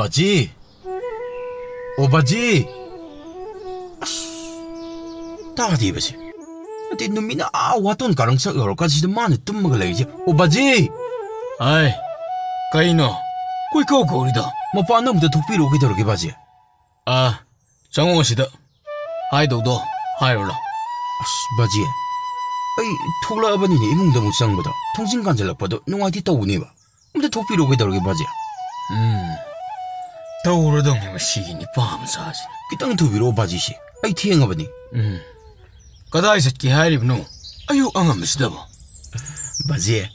ꯕꯥꯖꯤ! ꯑꯣ ꯕꯥꯖꯤ! ꯑꯁ! ꯇꯥꯗꯦꯕꯁꯦ꯫ ꯅꯠꯇꯦ, ꯅꯨꯃꯤꯠꯅ ꯑꯥ ꯋꯥꯇꯣꯟ ꯀꯥꯔꯪ ꯁꯛ ꯌꯧꯔꯀꯥꯟꯁꯤꯗ ꯃꯥꯅ ꯇꯨꯝꯃꯒ ꯂꯩꯔꯤꯁꯦ꯫ ꯑꯣ ꯕꯥꯖꯤ! ꯑꯥꯏ, ꯀꯩꯅꯣ? ꯀꯣꯏꯀꯧ ꯀꯧꯔꯤꯗꯣ? ꯃꯄꯥꯟꯗ ꯑꯃꯨꯛꯇ ꯊꯣꯛꯄꯤꯔꯛꯑꯣ, ꯀꯩꯗꯧꯔꯒꯦ ꯕꯥꯖꯤ? ꯑꯥ, ꯆꯪꯉꯛꯑꯣ ꯁꯤꯗ꯫ ꯍꯥꯏꯗꯧꯗꯣ ꯍꯥꯏꯔꯨ ꯂꯥꯎ꯫ ꯑꯁ ꯕꯥꯖꯤ, ꯑꯩ ꯊꯣꯛꯂꯛꯑꯕꯅꯤꯅꯦ, ꯏꯃꯨꯡꯗ ꯑꯃꯨꯛ ꯆꯪꯕꯗꯣ, ꯊꯣꯡꯖꯤꯟ ꯀꯥꯟꯁꯤꯜꯂꯛꯄꯗꯣ ꯅꯨꯡꯉꯥꯏꯇꯦ ꯇꯧꯕꯅꯦꯕ꯫ ꯑꯝꯇ ꯊꯣꯛꯄꯤꯔꯛꯑꯣ, ꯀꯩꯗꯧꯔꯒꯦ ꯕꯥꯖꯤ? ꯎꯝ, ꯇꯧꯔꯗꯧꯅꯦ ꯃꯁꯤꯒꯤ ꯅꯤꯄꯥ ꯃꯆꯥꯁꯦ꯫ ꯈꯤꯇꯪ ꯊꯨꯕꯤꯔꯛꯑꯣ ꯕꯥꯖꯤꯁꯦ, ꯑꯩ ꯊꯦꯡꯉꯕꯅꯤ꯫ ꯎꯝ, ꯀꯗꯥꯏ ꯆꯠꯀꯦ ꯍꯥꯏꯔꯤꯕꯅꯣ ꯑꯌꯨꯛ ꯑꯉꯟꯕꯁꯤꯗꯕꯣ? ꯕꯥꯖꯤ,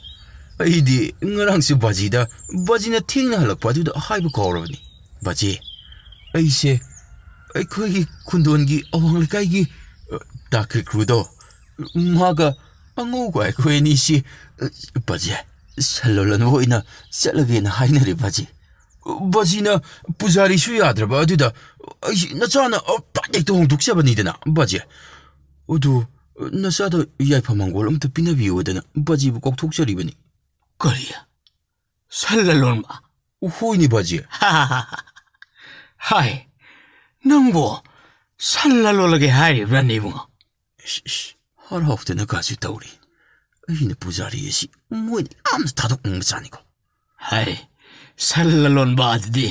ꯑꯩꯗꯤ ꯉꯔꯥꯡꯁꯨ ꯕꯥꯖꯤꯗ, ꯕꯥꯖꯤꯅ ꯊꯦꯡꯅ ꯍꯜꯂꯛꯄ ꯑꯗꯨꯗ ꯍꯥꯏꯕ ꯀꯥꯎꯔꯕꯅꯤ꯫ ꯕꯥꯖꯤ, ꯑꯩꯁꯦ ꯑꯩꯈꯣꯏꯒꯤ ꯈꯨꯟꯗꯣꯟꯒꯤ ꯑꯋꯥꯡ ꯂꯩꯀꯥꯏꯒꯤ, ꯑ, ꯇꯥ ꯀ꯭ꯔꯤꯀ꯭ꯔꯨꯗꯣ, ꯃꯥꯒ ꯑꯉꯧꯕ ꯑꯩꯈꯣꯏ ꯑꯅꯤꯁꯤ, ꯑ, ꯕꯥꯖꯤ, ꯁꯜ ꯂꯣꯜꯂꯟꯕ ꯑꯣꯏꯅ ꯆꯠꯂꯒꯦꯅ ꯍꯥꯏꯅꯔꯦ ꯕꯥꯖꯤ꯫ ꯕꯥꯖꯤꯅ ꯄꯨꯖꯥꯔꯤꯁꯨ ꯌꯥꯗ꯭ꯔꯕ ꯑꯗꯨꯗ ꯑꯩ ꯅꯆꯥꯅ, ꯑ, ꯐꯠ ꯍꯦꯛꯇ ꯍꯣꯡꯗꯣꯛꯆꯕꯅꯤꯗꯅ ꯕꯥꯖꯤ꯫ ꯑꯗꯨ ꯅꯆꯥꯗ ꯌꯥꯏꯐ ꯃꯪꯒꯣꯜ ꯑꯝꯇ ꯄꯤꯅꯕꯤꯌꯨꯗꯅ ꯕꯥꯖꯤꯕꯨ ꯀꯧꯊꯣꯛꯆꯔꯤꯕꯅꯤ꯫ ꯀꯔꯤ? ꯁꯜ ꯂꯂꯣꯟꯕ? ꯍꯣꯏꯅꯦ ꯕꯥꯖꯤ꯫ ꯍꯥꯏ, ꯅꯪꯕꯨ ꯁꯜ ꯂꯂꯣꯜꯂꯒꯦ ꯍꯥꯏꯔꯤꯕ꯭ꯔꯥꯅꯦ ꯏꯕꯨꯡꯉꯣ? ꯏꯁ, ꯏꯁ, ꯍꯔꯥꯎꯗꯅ ꯀꯥꯁꯤ ꯇꯧꯔꯤ꯫ ꯑꯩꯅ ꯄꯨꯖꯥꯔꯤ ꯑꯁꯤ ꯃꯣꯏꯅ ꯌꯥꯝꯅ ꯊꯥꯗꯣꯛꯅꯤꯡꯕ ꯆꯥꯅꯤꯀꯣ꯫ ꯍꯥꯏ, ꯁꯜ ꯂꯂꯣꯟꯕ ꯑꯗꯨꯗꯤ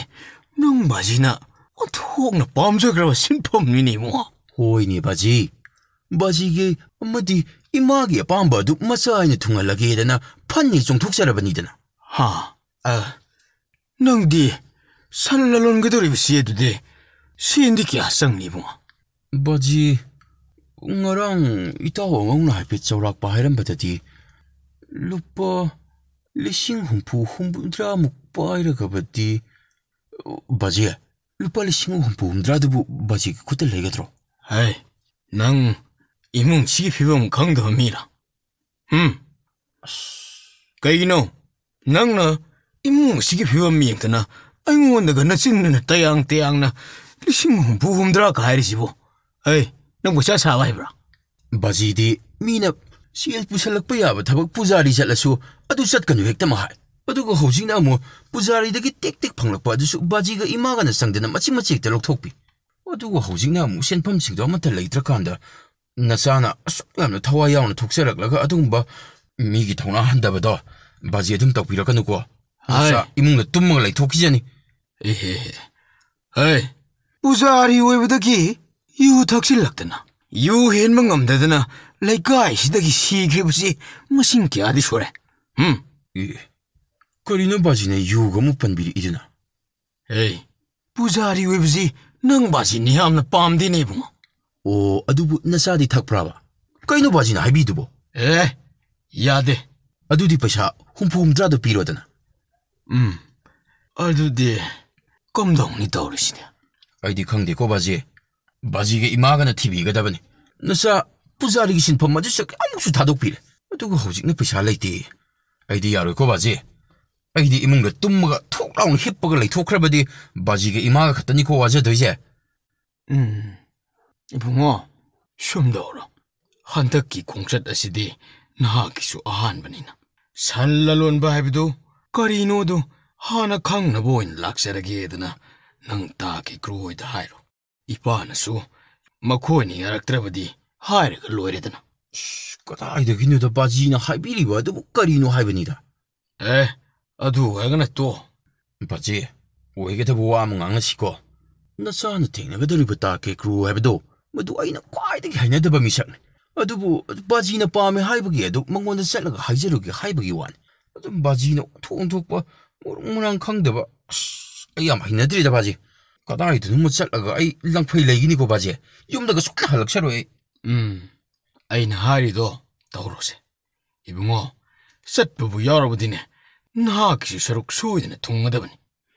ꯅꯪ ꯕꯥꯖꯤꯅ ꯑꯣꯟꯊꯣꯛꯅ ꯄꯥꯝꯖꯈ꯭ꯔꯕ ꯁꯤꯟꯐꯝꯅꯤꯅꯦ ꯏꯕꯨꯡꯉꯣ꯫ ꯍꯣꯏꯅꯦ ꯕꯥꯖꯤ, ꯕꯥꯖꯤꯒꯤ ꯑꯃꯗꯤ ꯏꯃꯥꯒꯤ ꯑꯄꯥꯝꯕ ꯑꯗꯨ ꯃꯆꯥ ꯑꯩꯅ ꯊꯨꯡꯍꯜꯂꯒꯦꯗꯅ ꯐꯟꯅ ꯆꯣꯡꯊꯣꯛꯆꯔꯕꯅꯤꯗꯅ꯫ ꯍꯥ? ꯑ, ꯅꯪꯗꯤ ꯁꯟ ꯂꯂꯣꯟꯒꯗꯧꯔꯤꯕꯁꯤ ꯑꯗꯨꯗꯤ ꯁꯦꯟꯗꯤ ꯀꯌꯥ ꯆꯪꯅꯤ ꯏꯕꯨꯡꯉꯣ? ꯕꯥꯖꯤ, ꯉꯔꯥꯡ ꯏꯇꯥꯎ ꯑꯉꯧꯅ ꯍꯥꯏꯐꯦꯠ ꯆꯥꯎꯔꯥꯛꯄ ꯍꯥꯏꯔꯝꯕꯗꯗꯤ ꯂꯨꯄꯥ ꯂꯤꯁꯤꯡ ꯍꯨꯝꯐꯨ ꯍꯨꯝꯐꯨꯇꯔꯥꯃꯨꯛ ꯄꯥꯏꯔꯒꯕꯗꯤ, ꯕꯥꯖꯤ, ꯂꯨꯄꯥ ꯂꯤꯁꯤꯡ ꯍꯨꯝꯐꯨ ꯍꯨꯝꯗ꯭ꯔꯥꯗꯨꯕꯨ ꯕꯥꯖꯤꯒꯤ ꯈꯨꯠꯇ ꯂꯩꯒꯗ꯭ꯔꯣ? ꯍꯩ, ꯅꯪ ꯏꯃꯨꯡꯁꯤꯒꯤ ꯐꯤꯕꯝ ꯈꯪꯗꯕ ꯃꯤꯔꯥ? ꯍꯨꯝ? ꯑꯁ, ꯀꯩꯒꯤꯅꯣ ꯅꯪꯅ ꯏꯃꯨꯡ ꯑꯁꯤꯒꯤ ꯐꯤꯕꯝ ꯌꯦꯡꯗꯅ ꯑꯩꯉꯣꯟꯗꯒ ꯅꯆꯤꯟꯗꯨꯅ ꯇꯌꯥꯡ ꯇꯌꯥꯡꯅ ꯂꯤꯁꯤꯡ ꯍꯨꯝꯐꯨ ꯍꯨꯝꯗ꯭ꯔꯥꯒ ꯍꯥꯏꯔꯤꯁꯤꯕꯣ? ꯑꯩ, ꯅꯪ ꯄꯩꯁꯥ ꯁꯥꯕ ꯍꯩꯕ꯭ꯔꯥ? ꯕꯥꯖꯤꯗꯤ ꯃꯤꯅ ꯁꯦꯜ ꯄꯨꯁꯜꯂꯛꯄ ꯌꯥꯕ ꯊꯕꯛ ꯄꯨꯖꯥꯔꯤ ꯆꯠꯂꯁꯨ ꯑꯗꯨ ꯆꯠꯀꯅꯨ ꯍꯦꯛꯇ ꯃꯍꯥꯏ꯫ ꯑꯗꯨꯒ ꯍꯧꯖꯤꯛꯅ ꯑꯃꯨꯛ ꯄꯨꯖꯥꯔꯤꯗꯒꯤ ꯇꯦꯛ ꯇꯦꯛ ꯐꯪꯂꯛꯄ ꯑꯗꯨꯁꯨ ꯕꯥꯖꯤꯒ ꯏꯃꯥꯒꯅ ꯆꯪꯗꯅ ꯃꯆꯤꯠ ꯃꯆꯤꯠ ꯍꯦꯛꯇ ꯂꯧꯊꯣꯛꯄꯤ꯫ ꯑꯗꯨꯒ ꯍꯧꯖꯤꯛꯅ ꯑꯃꯨꯛ ꯁꯦꯟꯐꯝꯁꯤꯡꯗꯣ ꯑꯃꯠꯇ ꯂꯩꯇ꯭ꯔꯀꯥꯟꯗ ꯅꯆꯥꯅ ꯑꯁꯨꯛ ꯌꯥꯝꯅ ꯊꯋꯥꯏ ꯌꯥꯎꯅ ꯊꯣꯛꯆꯔꯛꯂꯒ ꯑꯗꯨꯒꯨꯝꯕ ꯃꯤꯒꯤ ꯊꯧꯅꯥ ꯍꯟꯗꯕꯗꯣ ꯕꯥꯖꯤ ꯑꯗꯨꯝ ꯇꯧꯕꯤꯔꯛꯀꯅꯨꯀꯣ꯫ ꯍꯥꯏ꯫ ꯅꯆꯥ ꯏꯃꯨꯡꯗ ꯇꯨꯝꯃꯒ ꯂꯩꯊꯣꯛꯈꯤꯖꯅꯤ꯫ ꯑꯦꯍꯦ꯫ ꯍꯩ, ꯄꯨꯖꯥꯔꯤ ꯑꯣꯏꯕꯗꯒꯤ ꯌꯨ ꯊꯛꯆꯤꯜꯂꯛꯇꯅ, ꯌꯨ ꯍꯦꯟꯕ ꯉꯝꯗꯗꯅ ꯂꯩꯀꯥꯏꯁꯤꯗꯒꯤ ꯁꯤꯈ꯭ꯔꯤꯕꯁꯤ ꯃꯁꯤꯡ ꯀꯌꯥꯗꯤ ꯁꯨꯔꯦ? ꯍꯨꯝ? ꯑꯦ, ꯀꯔꯤꯅꯣ ꯕꯥꯖꯤꯅ ꯌꯨꯒ ꯑꯃꯨꯛ ꯄꯟꯕꯤꯔꯛꯏꯗꯨꯅ? ꯍꯦ, ꯄꯨꯖꯥꯔꯤ ꯑꯣꯏꯕꯁꯤ ꯅꯪ ꯕꯥꯖꯤꯅ ꯌꯥꯝꯅ ꯄꯥꯝꯗꯦꯅꯦ ꯏꯕꯨꯡꯉꯣ꯫ ꯑꯣ, ꯑꯗꯨꯕꯨ ꯅꯆꯥꯗꯤ ꯊꯛꯄ꯭ꯔꯥꯕ? ꯀꯩꯅꯣ ꯕꯥꯖꯤꯅ ꯍꯥꯏꯕꯤꯗꯨꯕꯣ? ꯑꯦ, ꯌꯥꯗꯦ꯫ ꯑꯗꯨꯗꯤ ꯄꯩꯁꯥ ꯍꯨꯝꯐꯨ ꯍꯨꯝꯗ꯭ꯔꯥꯗꯣ ꯄꯤꯔꯣꯗꯅ꯫ ꯎꯝ, ꯑꯗꯨꯗꯤ ꯀꯝꯗꯧꯅꯤ ꯇꯧꯔꯤꯁꯤꯗꯤ? ꯑꯩꯗꯤ ꯈꯪꯗꯦꯀꯣ ꯕꯥꯖꯤ꯫ ꯕꯥꯖꯤꯒ ꯏꯃꯥꯒꯅ ꯊꯤꯕꯤꯒꯗꯕꯅꯤ꯫ ꯅꯆꯥ ꯄꯨꯖꯥꯔꯤꯒꯤ ꯁꯤꯟꯐꯝ ꯑꯗꯨꯁꯨ ꯀꯌꯥꯃꯨꯛꯁꯨ ꯊꯥꯗꯣꯛꯄꯤꯔꯦ꯫ ꯑꯗꯨꯒ ꯍꯧꯖꯤꯛꯅ ꯄꯩꯁꯥ ꯂꯩꯇꯦ꯫ ꯑꯩꯗꯤ ꯌꯥꯔꯣꯏꯀꯣ ꯕꯥꯖꯤ꯫ ꯑꯩꯗꯤ ꯏꯃꯨꯡꯗ ꯇꯨꯝꯃꯒ ꯊꯣꯛ ꯂꯥꯎꯅ ꯍꯤꯞꯄꯒ ꯂꯩꯊꯣꯛꯈ꯭ꯔꯕꯗꯤ ꯕꯥꯖꯤꯒ ꯏꯃꯥꯒ ꯈꯛꯇꯅꯤꯀꯣ ꯋꯥꯖꯗꯣꯏꯁꯦ꯫ ꯎꯝ, ꯏꯕꯨꯡꯉꯣ, ꯁꯨꯝ ꯇꯧꯔꯣ꯫ ꯍꯟꯗꯛꯀꯤ ꯈꯣꯡꯆꯠ ꯑꯁꯤꯗꯤ ꯅꯍꯥꯛꯀꯤꯁꯨ ꯑꯍꯥꯟꯕꯅꯤꯅ꯫ ꯁꯟ ꯂꯂꯣꯟꯕ ꯍꯥꯏꯕꯗꯨ ꯀꯔꯤꯅꯣꯗꯨ ꯍꯥꯟꯅ ꯈꯪꯅꯕ ꯑꯣꯏꯅ ꯂꯥꯛꯆꯔꯒꯦꯗꯅ ꯅꯪ ꯇꯥ ꯀꯦꯀ꯭ꯔꯨ ꯍꯣꯏꯗ ꯍꯥꯏꯔꯣ꯫ ꯏꯄꯥꯅꯁꯨ ꯃꯈꯣꯏꯅ ꯌꯥꯔꯛꯇ꯭ꯔꯕꯗꯤ ꯍꯥꯏꯔꯒ ꯂꯣꯏꯔꯦꯗꯅ꯫ ꯏꯁ, ꯀꯗꯥꯏꯗꯒꯤꯅꯣꯗ ꯕꯥꯖꯤꯅ ꯍꯥꯏꯕꯤꯔꯤꯕ ꯑꯗꯨꯕꯨ ꯀꯔꯤꯅꯣ ꯍꯥꯏꯕꯅꯤꯗ꯫ ꯑꯦ, ꯑꯗꯨ ꯑꯣꯏꯔꯒꯅ ꯇꯣ꯫ ꯕꯥꯖꯤ, ꯑꯣꯏꯒꯗꯕ ꯋꯥ ꯑꯃ ꯉꯥꯡꯅꯁꯤꯀꯣ꯫ ꯅꯆꯥꯅ ꯊꯦꯡꯅꯒꯗꯧꯔꯤꯕ ꯇꯥ ꯀꯦꯀ꯭ꯔꯨ ꯍꯥꯏꯕꯗꯣ, ꯃꯗꯨ ꯑꯩꯅ ꯈ꯭ꯋꯥꯏꯗꯒꯤ ꯍꯩꯅꯗꯕ ꯃꯤꯁꯛꯅꯤ꯫ ꯑꯗꯨꯕꯨ ꯕꯥꯖꯤꯅ ꯄꯥꯝꯃꯦ ꯍꯥꯏꯕꯒꯤ ꯑꯗꯨ ꯃꯉꯣꯟꯗ ꯆꯠꯂꯒ ꯍꯥꯏꯖꯔꯨꯒꯦ ꯍꯥꯏꯕꯒꯤ ꯋꯥꯅꯤ꯫ ꯑꯗꯨꯝ ꯕꯥꯖꯤꯅ ꯊꯣꯡ ꯊꯣꯛꯄ ꯃꯔꯨꯡ ꯃꯔꯥꯡ ꯈꯪꯗꯕ, ꯑꯁ, ꯑꯩ ꯌꯥꯝ ꯍꯩꯅꯗ꯭ꯔꯤꯗ ꯕꯥꯖꯤ꯫ ꯀꯗꯥꯏꯗꯅꯣꯃ ꯆꯠꯂꯒ ꯑꯩ ꯂꯪꯐꯩ ꯂꯩꯒꯤꯅꯤꯀꯣ ꯕꯥꯖꯤ꯫ ꯌꯨꯝꯗꯒ ꯁꯨꯛꯍꯟ ꯍꯜꯂꯛꯆꯔꯣꯏ ꯑꯩ꯫ ꯎꯝ, ꯑꯩꯅ ꯍꯥꯏꯔꯤꯗꯣ ꯇꯧꯔꯣꯁꯦ꯫ ꯏꯕꯨꯡꯉꯣ, ꯆꯠꯄꯕꯨ ꯌꯥꯎꯔꯕꯗꯤꯅꯦ, ꯅꯍꯥꯛꯀꯤꯁꯨ ꯁꯔꯨꯛ ꯁꯣꯏꯗꯅ ꯊꯨꯡꯒꯗꯕꯅꯤ꯫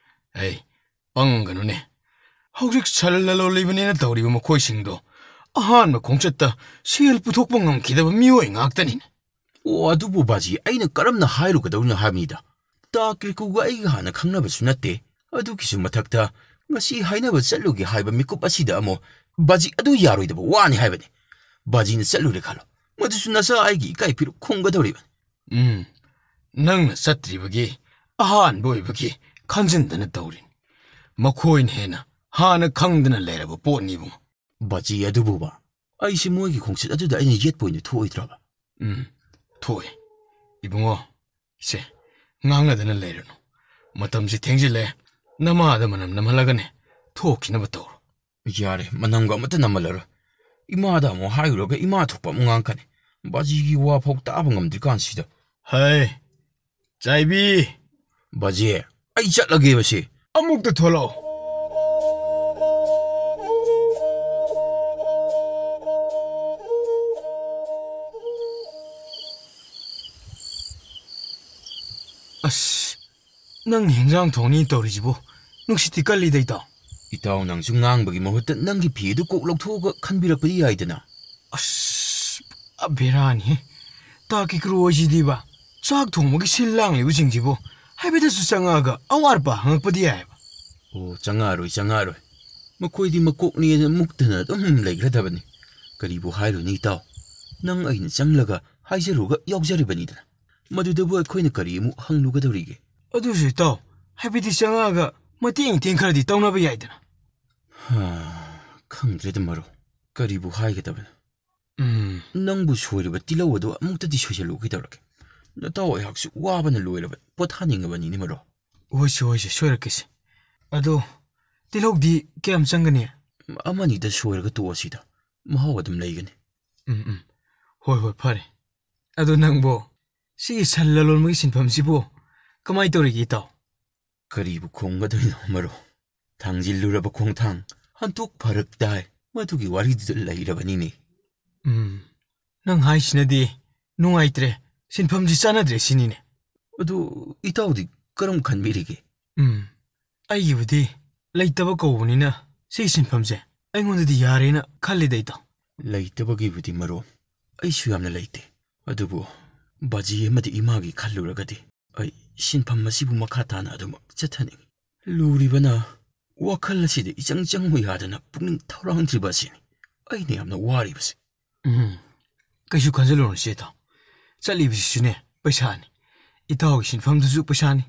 ꯑꯩ, ꯄꯪꯒꯅꯨꯅꯦ꯫ ꯍꯧꯖꯤꯛ ꯁꯜ ꯂꯂꯣꯜꯂꯤꯕꯅꯦꯅ ꯇꯧꯔꯤꯕ ꯃꯈꯣꯏꯁꯤꯡꯗꯣ ꯑꯍꯥꯟꯕ ꯈꯣꯡꯆꯠꯇ ꯁꯦꯜ ꯄꯨꯊꯣꯛꯄ ꯉꯝꯈꯤꯗꯕ ꯃꯤꯑꯣꯏ ꯉꯥꯛꯇꯅꯤꯅꯦ꯫ ꯑꯣ, ꯑꯗꯨꯕꯨ ꯕꯥꯖꯤ, ꯑꯩꯅ ꯀꯔꯝꯅ ꯍꯥꯏꯔꯨꯒꯗꯧꯔꯤꯅꯣ ꯍꯥꯏꯕꯅꯤꯗ꯫ ꯇꯥ ꯀꯦꯀ꯭ꯔꯨꯒ ꯑꯩꯒ ꯍꯥꯟꯅ ꯈꯪꯅꯕꯁꯨ ꯅꯠꯇꯦ꯫ ꯑꯗꯨꯒꯤꯁꯨ ꯃꯊꯛꯇ ꯉꯁꯤ ꯍꯥꯏꯅꯕ ꯆꯠꯂꯨꯒꯦ ꯍꯥꯏꯕ ꯃꯤꯀꯨꯞ ꯑꯁꯤꯗ ꯑꯃꯨꯛ ꯕꯥꯖꯤ ꯑꯗꯨ ꯌꯥꯔꯣꯏꯗꯕ ꯋꯥꯅꯤ ꯍꯥꯏꯕꯅꯤ꯫ ꯕꯥꯖꯤꯅ ꯆꯠꯂꯨꯔꯦ ꯈꯜꯂꯣ, ꯃꯗꯨꯁꯨ ꯅꯆꯥ ꯑꯩꯒꯤ ꯏꯀꯥꯏ ꯐꯤꯔꯨꯛ ꯈꯨꯝꯒꯗꯧꯔꯤꯕꯅꯤ꯫ ꯎꯝ, ꯅꯪꯅ ꯆꯠꯇ꯭ꯔꯤꯕꯒꯤ ꯑꯍꯥꯟꯕ ꯑꯣꯏꯕꯒꯤ ꯈꯟꯖꯤꯟꯗꯅ ꯇꯧꯔꯤꯅꯤ꯫ ꯃꯈꯣꯏꯅ ꯍꯦꯟꯅ ꯍꯥꯟꯅ ꯈꯪꯗꯅ ꯂꯩꯔꯕ ꯄꯣꯠꯅꯤ, ꯏꯕꯨꯡꯉꯣ꯫ ꯕꯥꯖꯤ ꯑꯗꯨꯕꯨꯕ, ꯑꯩꯁꯤ ꯃꯣꯏꯒꯤ ꯈꯣꯡꯆꯠ ꯑꯗꯨꯗ ꯑꯩꯅ ꯌꯦꯠꯄ ꯑꯣꯏꯅ ꯊꯣꯛꯑꯣꯏꯗ꯭ꯔꯕ? ꯎꯝ, ꯊꯣꯛꯑꯦ꯫ ꯏꯕꯨꯡꯉꯣ, ꯁꯦ, ꯉꯥꯡꯅꯗꯅ ꯂꯩꯔꯅꯨ꯫ ꯃꯇꯝꯁꯤ ꯊꯦꯡꯖꯤꯜꯂꯦ꯫ ꯅꯃꯥꯗ ꯃꯅꯝ ꯅꯝꯍꯜꯂꯒꯅꯦ, ꯊꯣꯛꯈꯤꯅꯕ ꯇꯧꯔꯣ꯫ ꯌꯥꯔꯦ, ꯃꯅꯝꯒ ꯑꯃꯠꯇ ꯅꯝꯍꯜꯂꯔꯣꯏ꯫ ꯏꯃꯥꯗ ꯑꯃꯨꯛ ꯍꯥꯏꯔꯨꯔꯒ ꯏꯃꯥ ꯊꯣꯛꯄ ꯑꯃꯨꯛ ꯉꯥꯡꯉꯛꯀꯅꯤ꯫ ꯕꯥꯖꯤꯒꯤ ꯋꯥ ꯐꯥꯎ ꯇꯥꯕ ꯉꯝꯗ꯭ꯔꯤꯀꯥꯟꯁꯤꯗ꯫ ꯍꯩ, ꯆꯥꯏꯕꯤ! ꯕꯥꯖꯤ, ꯑꯩ ꯆꯠꯂꯒꯦꯕ ꯁꯤ꯫ ꯑꯃꯨꯛꯇ ꯊꯣꯛꯂꯛꯑꯣ꯫ ꯑꯁ, ꯅꯪ ꯍꯤꯟꯖꯥꯡ ꯊꯣꯡꯅꯤ ꯇꯧꯔꯤꯁꯤꯕꯨ ꯅꯨꯡꯁꯤꯠꯇꯤ ꯀꯜꯂꯤꯗ, ꯏꯇꯥꯎ꯫ ꯏꯇꯥꯎ, ꯅꯪꯁꯨ ꯉꯥꯡꯕꯒꯤ ꯃꯍꯨꯠꯇ ꯅꯪꯒꯤ ꯐꯤ ꯑꯗꯨ ꯀꯣꯛ ꯂꯧꯊꯣꯛꯑꯒ ꯈꯟꯕꯤꯔꯛꯄꯗꯤ ꯌꯥꯏꯗꯅ꯫ ꯑꯁ, ꯄꯨꯔꯥ ꯕꯦꯔꯥꯅꯤꯍꯦ꯫ ꯇꯥ ꯀꯤꯀ꯭ꯔꯨ ꯍꯣꯏꯁꯤꯗꯤꯕ, ꯆꯥꯛ ꯊꯣꯡꯕꯒꯤ ꯁꯤꯜ ꯂꯥꯡꯂꯤꯕꯁꯤꯡꯁꯤꯕꯨ ꯍꯥꯏꯐꯦꯠꯇꯁꯨ ꯆꯪꯉꯛꯑꯒ ꯑꯋꯥꯠ ꯑꯄꯥ ꯍꯪꯉꯛꯄꯗꯤ ꯌꯥꯏꯑꯕ꯫ ꯑꯣ, ꯆꯪꯉꯛꯑꯔꯣꯏ, ꯆꯪꯉꯛꯑꯔꯣꯏ꯫ ꯃꯈꯣꯏꯗꯤ ꯃꯀꯣꯛꯅꯦꯅ ꯃꯨꯛꯇꯅ ꯑꯗꯨꯝ ꯂꯩꯈ꯭ꯔꯗꯕꯅꯤ꯫ ꯀꯔꯤꯕꯨ ꯍꯥꯏꯔꯨꯅꯤ, ꯏꯇꯥꯎ? ꯅꯪ ꯑꯩꯅ ꯆꯪꯂꯒ ꯍꯥꯏꯖꯔꯨꯒ ꯌꯥꯎꯖꯔꯤꯕꯅꯤꯗꯅ꯫ ꯃꯗꯨꯗꯕꯨ ꯑꯩꯈꯣꯏꯅ ꯀꯔꯤ ꯑꯃꯨꯛ ꯍꯪꯂꯨꯒꯗꯧꯔꯤꯒꯦ? ꯑꯗꯨꯁꯨ, ꯏꯇꯥꯎ, ꯍꯥꯏꯐꯦꯠꯇꯤ ꯆꯪꯉꯛꯑꯒ ꯃꯇꯦꯡ ꯃꯇꯦꯡ ꯈꯔꯗꯤ ꯇꯧꯅꯕ ꯌꯥꯏꯗꯅ꯫ ꯍꯥ, ꯈꯪꯗ꯭ꯔꯦꯗ, ꯃꯔꯨꯞ꯫ ꯀꯔꯤꯕꯨ ꯍꯥꯏꯒꯗꯕꯅꯣ? ꯎꯝ꯫ ꯅꯪꯕꯨ ꯁꯣꯏꯔꯤꯕ ꯇꯤꯜꯍꯧ ꯑꯗꯨ ꯑꯃꯨꯛꯇꯗꯤ ꯁꯣꯏꯁꯜꯂꯨ ꯀꯩꯗꯧꯔꯒꯦ? ꯅꯇꯥꯎ ꯑꯩꯍꯥꯛꯁꯨ ꯋꯥꯕꯅ ꯂꯣꯏꯔꯕꯅꯤ, ꯄꯣꯊꯥꯅꯤꯡꯉꯕꯅꯤꯅꯦ, ꯃꯔꯨꯞ꯫ ꯍꯣꯏꯁꯦ, ꯍꯣꯏꯁꯦ, ꯁꯣꯏꯔꯛꯀꯦꯁꯦ꯫ ꯑꯗꯣ, ꯇꯤꯜꯍꯧꯗꯤ ꯀꯌꯥꯝ ꯆꯪꯒꯅꯤ? ꯑꯃꯅꯤꯗ ꯁꯣꯏꯔꯒ ꯇꯣꯛꯑꯁꯤꯗ, ꯃꯍꯥꯎ ꯑꯗꯨꯝ ꯂꯩꯒꯅꯤ꯫ ꯎꯝ, ꯎꯝ꯫ ꯍꯣꯏ, ꯍꯣꯏ, ꯐꯔꯦ꯫ ꯑꯗꯣ ꯅꯪꯕꯣ, ꯁꯤꯒꯤ ꯁꯟ ꯂꯂꯣꯟꯕꯒꯤ ꯁꯤꯟꯐꯝꯁꯤꯕꯨ ꯀꯃꯥꯏ ꯇꯧꯔꯤꯒꯦ, ꯏꯇꯥꯎ? ꯀꯔꯤꯕꯨ ꯈꯨꯝꯒꯗꯣꯏꯅꯣ, ꯃꯔꯨꯞ? ꯊꯥꯡꯖꯤꯜꯂꯨꯔꯕ ꯈꯣꯡꯊꯥꯡ ꯍꯟꯗꯣꯛ ꯐꯔꯛ ꯇꯥꯏ꯫ ꯃꯗꯨꯒꯤ ꯋꯥꯔꯤꯗꯨꯗ ꯂꯩꯔꯕꯅꯤꯅꯦ꯫ ꯎꯝ, ꯅꯪ ꯍꯥꯏꯁꯤꯅꯗꯤ ꯅꯨꯡꯉꯥꯏꯇ꯭ꯔꯦ, ꯁꯤꯟꯐꯝꯁꯤ ꯆꯥꯟꯅꯗ꯭ꯔꯦ ꯁꯤꯅꯤꯅꯦ꯫ ꯑꯗꯨ ꯏꯇꯥꯎꯗꯤ ꯀꯔꯝ ꯈꯟꯕꯤꯔꯤꯒꯦ? ꯎꯝ, ꯑꯩꯒꯤꯕꯨꯗꯤ ꯂꯩꯇꯕ ꯀꯧꯕꯅꯤꯅ ꯁꯤꯒꯤ ꯁꯤꯟꯐꯝꯁꯦ ꯑꯩꯉꯣꯟꯗꯗꯤ ꯌꯥꯔꯦꯅ ꯈꯜꯂꯤꯗ, ꯏꯇꯥꯎ꯫ ꯂꯩꯇꯕꯒꯤꯕꯨꯗꯤ, ꯃꯔꯨꯞ, ꯑꯩꯁꯨ ꯌꯥꯝꯅ ꯂꯩꯇꯦ꯫ ꯑꯗꯨꯕꯨ ꯕꯥꯖꯤ ꯑꯃꯗꯤ ꯏꯃꯥꯒꯤ ꯈꯜꯂꯨꯔꯒꯗꯤ ꯑꯩ ꯁꯤꯟꯐꯝ ꯑꯁꯤꯕꯨ ꯃꯈꯥ ꯇꯥꯅ ꯑꯗꯨꯃꯛ ꯆꯠꯊꯅꯤꯡꯏ꯫ ꯂꯨꯔꯤꯕꯅ, ꯋꯥꯈꯜ ꯑꯁꯤꯗ ꯏꯆꯪ ꯆꯪꯉꯨ ꯌꯥꯗꯅ ꯄꯨꯛꯅꯤꯡ ꯊꯧꯔꯥꯡꯗ꯭ꯔꯤꯕ ꯑꯁꯤꯅꯤ ꯑꯩꯅ ꯌꯥꯝꯅ ꯋꯥꯔꯤꯕꯁꯤ꯫ ꯎꯝ, ꯀꯩꯁꯨ ꯈꯟꯖꯤꯜꯂꯨꯅꯨꯁꯦ, ꯏꯇꯥꯎ꯫ ꯆꯠꯂꯤꯕꯁꯤꯁꯨꯅꯦ ꯄꯩꯁꯥꯅꯤ꯫ ꯏꯇꯥꯎꯒꯤ ꯁꯤꯟꯐꯝꯗꯨꯁꯨ ꯄꯩꯁꯥꯅꯤ꯫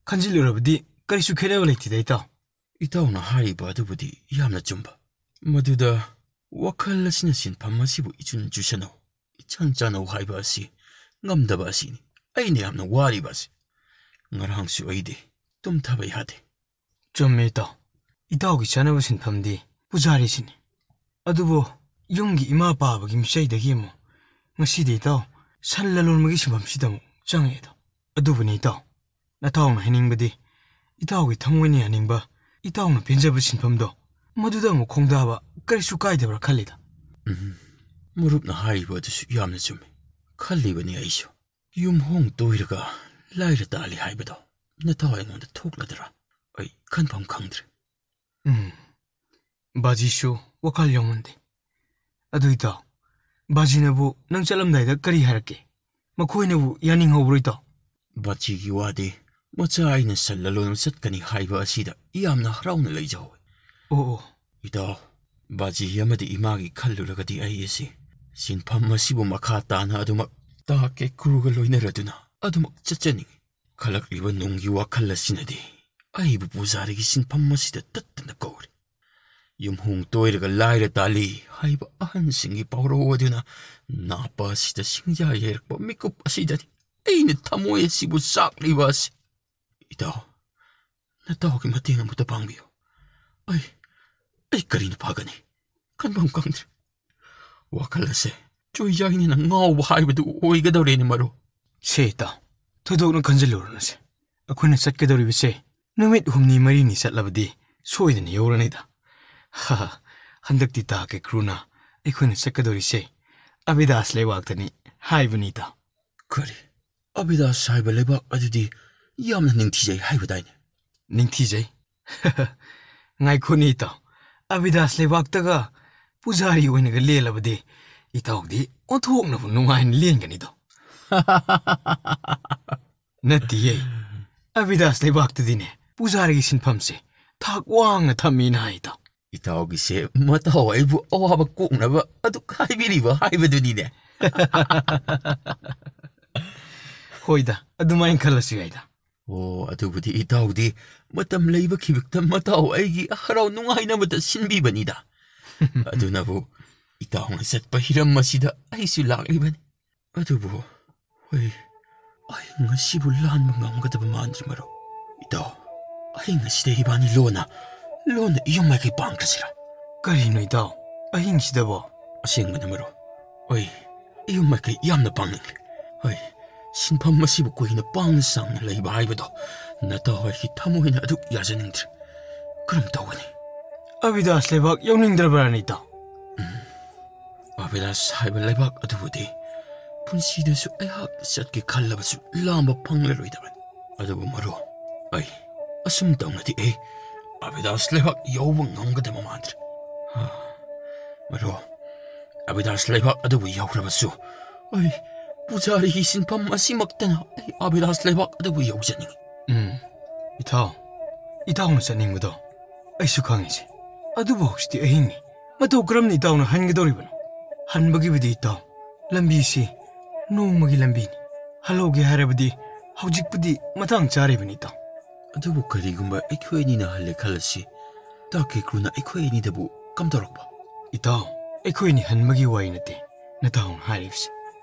ꯈꯟꯖꯤꯜꯂꯨꯔꯕꯗꯤ ꯀꯔꯤꯁꯨ ꯈꯦꯠꯅꯕ ꯂꯩꯇꯦꯗ, ꯏꯇꯥꯎ꯫ ꯏꯇꯥꯎꯅ ꯍꯥꯏꯔꯤꯕ ꯑꯗꯨꯕꯨꯗꯤ ꯌꯥꯝꯅ ꯆꯨꯝꯕ꯫ ꯃꯗꯨꯗ ꯋꯥꯈꯜ ꯑꯁꯤꯅ ꯁꯤꯟꯐꯝ ꯑꯁꯤꯕꯨ ꯏꯆꯨꯟ ꯆꯨꯁꯅꯧ, ꯏꯆꯥꯟ ꯆꯥꯅꯧ ꯍꯥꯏꯕ ꯑꯁꯤ ꯉꯝꯗꯕ ꯑꯁꯤꯅꯤ ꯑꯩꯅ ꯌꯥꯝꯅ ꯋꯥꯔꯤꯕ ꯑꯁꯤ꯫ ꯉꯔꯥꯡꯁꯨ ꯑꯩꯗꯤ ꯇꯨꯝꯊꯕ ꯌꯥꯗꯦ꯫ ꯆꯨꯝꯃꯦ, ꯏꯇꯥꯎ꯫ ꯏꯇꯥꯎꯒꯤ ꯆꯥꯅꯕ ꯁꯤꯟꯐꯝꯗꯤ ꯄꯨꯖꯥꯔꯤꯁꯤꯅꯤ꯫ ꯑꯗꯨꯕꯨ ꯌꯨꯝꯒꯤ ꯏꯃꯥ ꯄꯥꯕꯒꯤ ꯃꯤꯆꯩꯗꯒꯤ ꯑꯃꯨꯛ ꯉꯁꯤꯗꯤ ꯏꯇꯥꯎ ꯁꯟ ꯂꯂꯣꯟꯕꯒꯤ ꯁꯤꯟꯐꯝꯁꯤꯗ ꯑꯃꯨꯛ ꯆꯪꯉꯛꯑꯦꯗꯣ꯫ ꯑꯗꯨꯕꯨꯅꯤ ꯏꯇꯥꯎ, ꯅꯇꯥꯎꯅ ꯍꯥꯏꯅꯤꯡꯕꯗꯤ ꯏꯇꯥꯎꯒꯤ ꯊꯃꯣꯏꯅ ꯌꯥꯅꯤꯡꯕ, ꯏꯇꯥꯎꯅ ꯄꯦꯟꯖꯕ ꯁꯤꯟꯐꯝꯗꯣ ꯃꯗꯨꯗ ꯑꯃꯨꯛ ꯈꯣꯡꯗꯥꯕ ꯀꯔꯤꯁꯨ ꯀꯥꯏꯗꯕ꯭ꯔꯥ ꯈꯜꯂꯤꯗ꯫ ꯎꯝ, ꯃꯔꯨꯞꯅ ꯍꯥꯏꯔꯤꯕ ꯑꯗꯨꯁꯨ ꯌꯥꯝꯅ ꯆꯨꯝꯃꯤ꯫ ꯈꯜꯂꯤꯕꯅꯤ ꯑꯩꯁꯨ꯫ ꯌꯨꯝ ꯍꯣꯡ ꯇꯣꯏꯔꯒ ꯂꯥꯏꯔ ꯇꯥꯜꯂꯤ ꯍꯥꯏꯕꯗꯣ ꯅꯇꯥꯎ ꯑꯩꯉꯣꯟꯗ ꯊꯣꯛꯂꯗ꯭ꯔꯥ? ꯑꯩ ꯈꯟꯐꯝ ꯈꯪꯗ꯭ꯔꯦ꯫ ꯎꯝ, ꯕꯥꯖꯤꯁꯨ ꯋꯥꯈꯜ ꯌꯥꯎꯃꯟꯗꯦ꯫ ꯑꯗꯨ ꯏꯇꯥꯎ, ꯕꯥꯖꯤꯅꯕꯨ ꯅꯪ ꯆꯠꯂꯝꯗꯥꯏꯗ ꯀꯔꯤ ꯍꯥꯏꯔꯛꯀꯦ? ꯃꯈꯣꯏꯅꯕꯨ ꯌꯥꯅꯤꯡꯍꯧꯕ꯭ꯔꯣ ꯏꯇꯥꯎ? ꯕꯥꯖꯤꯒꯤ ꯋꯥꯗꯤ ꯃꯆꯥ ꯑꯩꯅ ꯁꯟ ꯂꯂꯣꯟꯕ ꯆꯠꯀꯅꯤ ꯍꯥꯏꯕ ꯑꯁꯤꯗ ꯌꯥꯝꯅ ꯍꯔꯥꯎꯅ ꯂꯩꯖꯍꯧꯋꯤ꯫ ꯑꯣ, ꯑꯣ꯫ ꯏꯇꯥꯎ, ꯕꯥꯖꯤ ꯑꯃꯗꯤ ꯏꯃꯥꯒꯤ ꯈꯜꯂꯨꯔꯒꯗꯤ ꯑꯩ ꯑꯁꯤ ꯁꯤꯟꯐꯝ ꯑꯁꯤꯕꯨ ꯃꯈꯥ ꯇꯥꯅ ꯑꯗꯨꯃꯛ ꯇꯥ ꯀꯦꯀ꯭ꯔꯨꯒ ꯂꯣꯏꯅꯔꯗꯨꯅ ꯑꯗꯨꯃꯛ ꯆꯠꯆꯅꯤꯡꯏ꯫ ꯈꯜꯂꯛꯂꯤꯕ ꯅꯨꯡꯒꯤ ꯋꯥꯈꯜ ꯑꯁꯤꯅꯗꯤ ꯑꯩꯕꯨ ꯄꯨꯖꯥꯔꯤꯒꯤ ꯁꯤꯟꯐꯝ ꯑꯁꯤꯗ ꯇꯠꯇꯅ ꯀꯧꯔꯤ꯫ ꯌꯨꯝꯍꯣꯡ ꯇꯣꯏꯔꯒ ꯂꯥꯏꯔ ꯇꯥꯜꯂꯤ ꯍꯥꯏꯕ ꯑꯍꯟꯁꯤꯡꯒꯤ ꯄꯥꯎꯔꯧ ꯑꯗꯨꯅ ꯅꯥꯞꯄ ꯑꯁꯤꯗ ꯁꯤꯡꯖꯥ ꯌꯩꯔꯛꯄ ꯃꯤꯀꯨꯞ ꯑꯁꯤꯗꯅꯤ ꯑꯩꯅ ꯊꯃꯣꯏ ꯑꯁꯤꯕꯨ ꯆꯥꯛꯂꯤꯕ ꯑꯁꯤ꯫ ꯏꯇꯥꯎ, ꯅꯇꯥꯎꯒꯤ ꯃꯇꯦꯡ ꯑꯃꯨꯛꯇ ꯄꯥꯡꯕꯤꯌꯨ꯫ ꯑꯩ, ꯑꯩ ꯀꯔꯤꯅ ꯐꯒꯅꯤ? ꯈꯟꯐꯝ ꯈꯪꯗ꯭ꯔꯦ꯫ ꯋꯥꯈꯜ ꯑꯁꯦ ꯆꯨꯏꯖꯥꯏꯅꯤꯅ ꯉꯥꯎꯕ ꯍꯥꯏꯕꯗꯨ ꯑꯣꯏꯒꯗꯧꯔꯦꯅꯦ, ꯃꯔꯨꯞ꯫ ꯁꯦ ꯏꯇꯥꯎ, ꯊꯣꯏꯗꯣꯛꯅ ꯈꯟꯖꯤꯜꯂꯨꯔꯅꯨꯁꯦ꯫ ꯑꯩꯈꯣꯏꯅ ꯆꯠꯀꯗꯧꯔꯤꯕꯁꯦ ꯅꯨꯃꯤꯠ ꯍꯨꯝꯅꯤ ꯃꯔꯤꯅꯤ ꯆꯠꯂꯕꯗꯤ ꯁꯣꯏꯗꯅ ꯌꯧꯔꯅꯤꯗ꯫ ꯍꯥ, ꯍꯟꯗꯛꯇꯤ ꯇꯥ ꯀꯦꯀ꯭ꯔꯨꯅ ꯑꯩꯈꯣꯏꯅ ꯆꯠꯀꯗꯧꯔꯤꯁꯦ ꯑꯕꯤꯗꯥꯁ ꯂꯩꯕꯥꯛꯇꯅꯤ ꯍꯥꯏꯕꯅꯤꯗ꯫ ꯀꯔꯤ? ꯑꯕꯤꯗꯥꯁ ꯍꯥꯏꯕ ꯂꯩꯕꯥꯛ ꯑꯗꯨꯗꯤ ꯌꯥꯝꯅ ꯅꯤꯡꯊꯤꯖꯩ ꯍꯥꯏꯕꯗꯥꯏꯅꯦ? ꯅꯤꯡꯊꯤꯖꯩ꯫ ꯉꯥꯏꯈꯣꯅꯦ ꯏꯇꯥꯎ, ꯑꯕꯤꯗꯥꯁ ꯂꯩꯕꯥꯛꯇꯒ ꯄꯨꯖꯥꯔꯤ ꯑꯣꯏꯅꯒ ꯂꯦꯜꯂꯕꯗꯤ ꯏꯇꯥꯎꯗꯤ ꯑꯣꯟꯊꯣꯛꯅꯕꯨ ꯅꯨꯡꯉꯥꯏꯅ ꯂꯦꯟꯒꯅꯤꯗꯣ꯫ ꯅꯠꯇꯤꯌꯦ, ꯑꯕꯤꯗꯥꯁ ꯂꯩꯕꯥꯛꯇꯗꯤꯅꯦ ꯄꯨꯖꯥꯔꯤꯒꯤ ꯁꯤꯟꯐꯝꯁꯦ ꯊꯥꯛ ꯋꯥꯡꯅ ꯊꯝꯃꯤꯅ ꯍꯥꯏ ꯏꯇꯥꯎ꯫ ꯏꯇꯥꯎꯒꯤꯁꯦ ꯃꯇꯥꯎ ꯑꯩꯕꯨ ꯑꯋꯥꯕ ꯀꯣꯛꯅꯕ ꯑꯗꯨꯛ ꯍꯥꯏꯕꯤꯔꯤꯕ ꯍꯥꯏꯕꯗꯨꯅꯤꯅꯦ꯫ ꯍꯣꯏꯗ, ꯑꯗꯨꯃꯥꯏꯅ ꯈꯜꯂꯁꯨ ꯌꯥꯏꯗ꯫ ꯑꯣ, ꯑꯗꯨꯕꯨꯗꯤ ꯏꯇꯥꯎꯗꯤ ꯃꯇꯝ ꯂꯩꯕ ꯈꯤꯕꯤꯛꯇ ꯃꯇꯥꯎ ꯑꯩꯒꯤ ꯍꯔꯥꯎ ꯅꯨꯡꯉꯥꯏꯅꯕꯗ ꯁꯤꯟꯕꯤꯕꯅꯤꯗ꯫ ꯑꯗꯨꯅꯕꯨ ꯏꯇꯥꯎꯅ ꯆꯠꯄ ꯍꯤꯔꯝ ꯑꯁꯤꯗ ꯑꯩꯁꯨ ꯂꯥꯛꯂꯤꯕꯅꯤ꯫ ꯑꯗꯨꯕꯨ, ꯍꯣꯏ, ꯑꯩ ꯉꯁꯤꯕꯨ ꯂꯥꯟꯕ ꯉꯝꯒꯗꯕ ꯃꯥꯟꯗ꯭ꯔꯤ, ꯃꯔꯨꯞ꯫ ꯏꯇꯥꯎ, ꯑꯩ ꯉꯁꯤꯗꯩ ꯏꯕꯥꯅꯤ ꯂꯣꯟꯅ, ꯂꯣꯟꯅ ꯏꯌꯨꯝ ꯃꯥꯏꯀꯩ ꯄꯥꯡꯈ꯭ꯔꯁꯤꯔꯥ? ꯀꯔꯤꯅꯣ ꯏꯇꯥꯎ, ꯑꯍꯤꯡꯁꯤꯗꯕꯣ? ꯑꯁꯦꯡꯕꯅꯤ, ꯃꯔꯨꯞ꯫ ꯍꯣꯏ, ꯏꯌꯨꯝ ꯃꯥꯏꯀꯩ ꯌꯥꯝꯅ ꯄꯥꯡꯅꯤꯡꯂꯦ꯫ ꯍꯣꯏ, ꯁꯤꯟꯐꯝ ꯑꯁꯤꯕꯨ ꯀꯨꯏꯅ ꯄꯥꯡꯅ ꯁꯥꯡꯅ ꯂꯩꯕ ꯍꯥꯏꯕꯗꯣ ꯅꯇꯥꯎ ꯑꯩꯒꯤ ꯊꯃꯣꯏꯅ ꯑꯗꯨꯛ ꯌꯥꯖꯅꯤꯡꯗ꯭ꯔꯦ꯫ ꯀꯔꯝ ꯇꯧꯒꯅꯤ? ꯑꯕꯤꯗꯥꯁ ꯂꯩꯕꯥꯛ ꯌꯧꯅꯤꯡꯗ꯭ꯔꯕ꯭ꯔꯥꯅꯦ ꯏꯇꯥꯎ? ꯎꯝ, ꯑꯕꯤꯗꯥꯁ ꯍꯥꯏꯕ ꯂꯩꯕꯥꯛ ꯑꯗꯨꯕꯨꯗꯤ ꯄꯨꯟꯁꯤꯗꯁꯨ ꯑꯩꯍꯥꯛ ꯆꯠꯀꯦ ꯈꯜꯂꯕꯁꯨ ꯂꯥꯝꯕ ꯐꯪꯂꯔꯣꯏꯗꯕꯅꯤ꯫ ꯑꯗꯨꯕꯨ ꯃꯔꯨꯞ, ꯑꯩ ꯑꯁꯨꯝ ꯇꯧꯅꯗꯤ ꯑꯩ ꯑꯕꯤꯗꯥꯁ ꯂꯩꯕꯥꯛ ꯌꯧꯕ ꯉꯝꯒꯗꯕ ꯃꯥꯟꯗ꯭ꯔꯦ꯫ ꯍꯥ, ꯃꯔꯨꯞ, ꯑꯕꯤꯗꯥꯁ ꯂꯩꯕꯥꯛ ꯑꯗꯨꯕꯨ ꯌꯧꯈ꯭ꯔꯕꯁꯨ ꯑꯩ ꯄꯨꯖꯥꯔꯤꯒꯤ ꯁꯤꯟꯐꯝ ꯑꯁꯤꯃꯛꯇꯅ ꯑꯩ ꯑꯕꯤꯗꯥꯁ ꯂꯩꯕꯥꯛ ꯑꯗꯨꯕꯨ ꯌꯧꯖꯅꯤꯡꯏ꯫ ꯎꯝ, ꯏꯇꯥꯎ, ꯏꯇꯥꯎꯅ ꯆꯠꯅꯤꯡꯕꯗꯣ ꯑꯩꯁꯨ ꯈꯪꯉꯤꯁꯦ꯫ ꯑꯗꯨꯕꯨ ꯍꯧꯖꯤꯛꯇꯤ ꯑꯍꯤꯡꯅꯤ꯫ ꯃꯇꯧ ꯀꯔꯝꯅ ꯏꯇꯥꯎꯅ ꯍꯟꯒꯗꯧꯔꯤꯕꯅꯣ? ꯍꯟꯕꯒꯤꯕꯨꯗꯤ ꯏꯇꯥꯎ, ꯂꯝꯕꯤꯁꯤ ꯅꯣꯡꯃꯒꯤ ꯂꯝꯕꯤꯅꯤ꯫ ꯍꯜꯍꯧꯒꯦ ꯍꯥꯏꯔꯕꯗꯤ ꯍꯧꯖꯤꯛꯄꯨꯗꯤ ꯃꯇꯥꯡ ꯆꯥꯔꯤꯕꯅꯤ ꯏꯇꯥꯎ꯫ ꯑꯗꯨꯕꯨ ꯀꯔꯤꯒꯨꯝꯕ ꯑꯩꯈꯣꯏ ꯑꯅꯤꯅ ꯍꯜꯂꯦ ꯈꯜꯂꯁꯤ, ꯇꯥꯀꯦꯀ꯭ꯔꯨꯅ ꯑꯩꯈꯣꯏ ꯑꯅꯤꯗꯕꯨ ꯀꯝꯗꯧꯔꯛꯄ? ꯏꯇꯥꯎ, ꯑꯩꯈꯣꯏ ꯑꯅꯤ ꯍꯟꯕꯒꯤ ꯋꯥꯔꯤ ꯅꯠꯇꯦ ꯅꯇꯥꯎꯅ ꯍꯥꯏꯔꯤꯕꯁꯤ꯫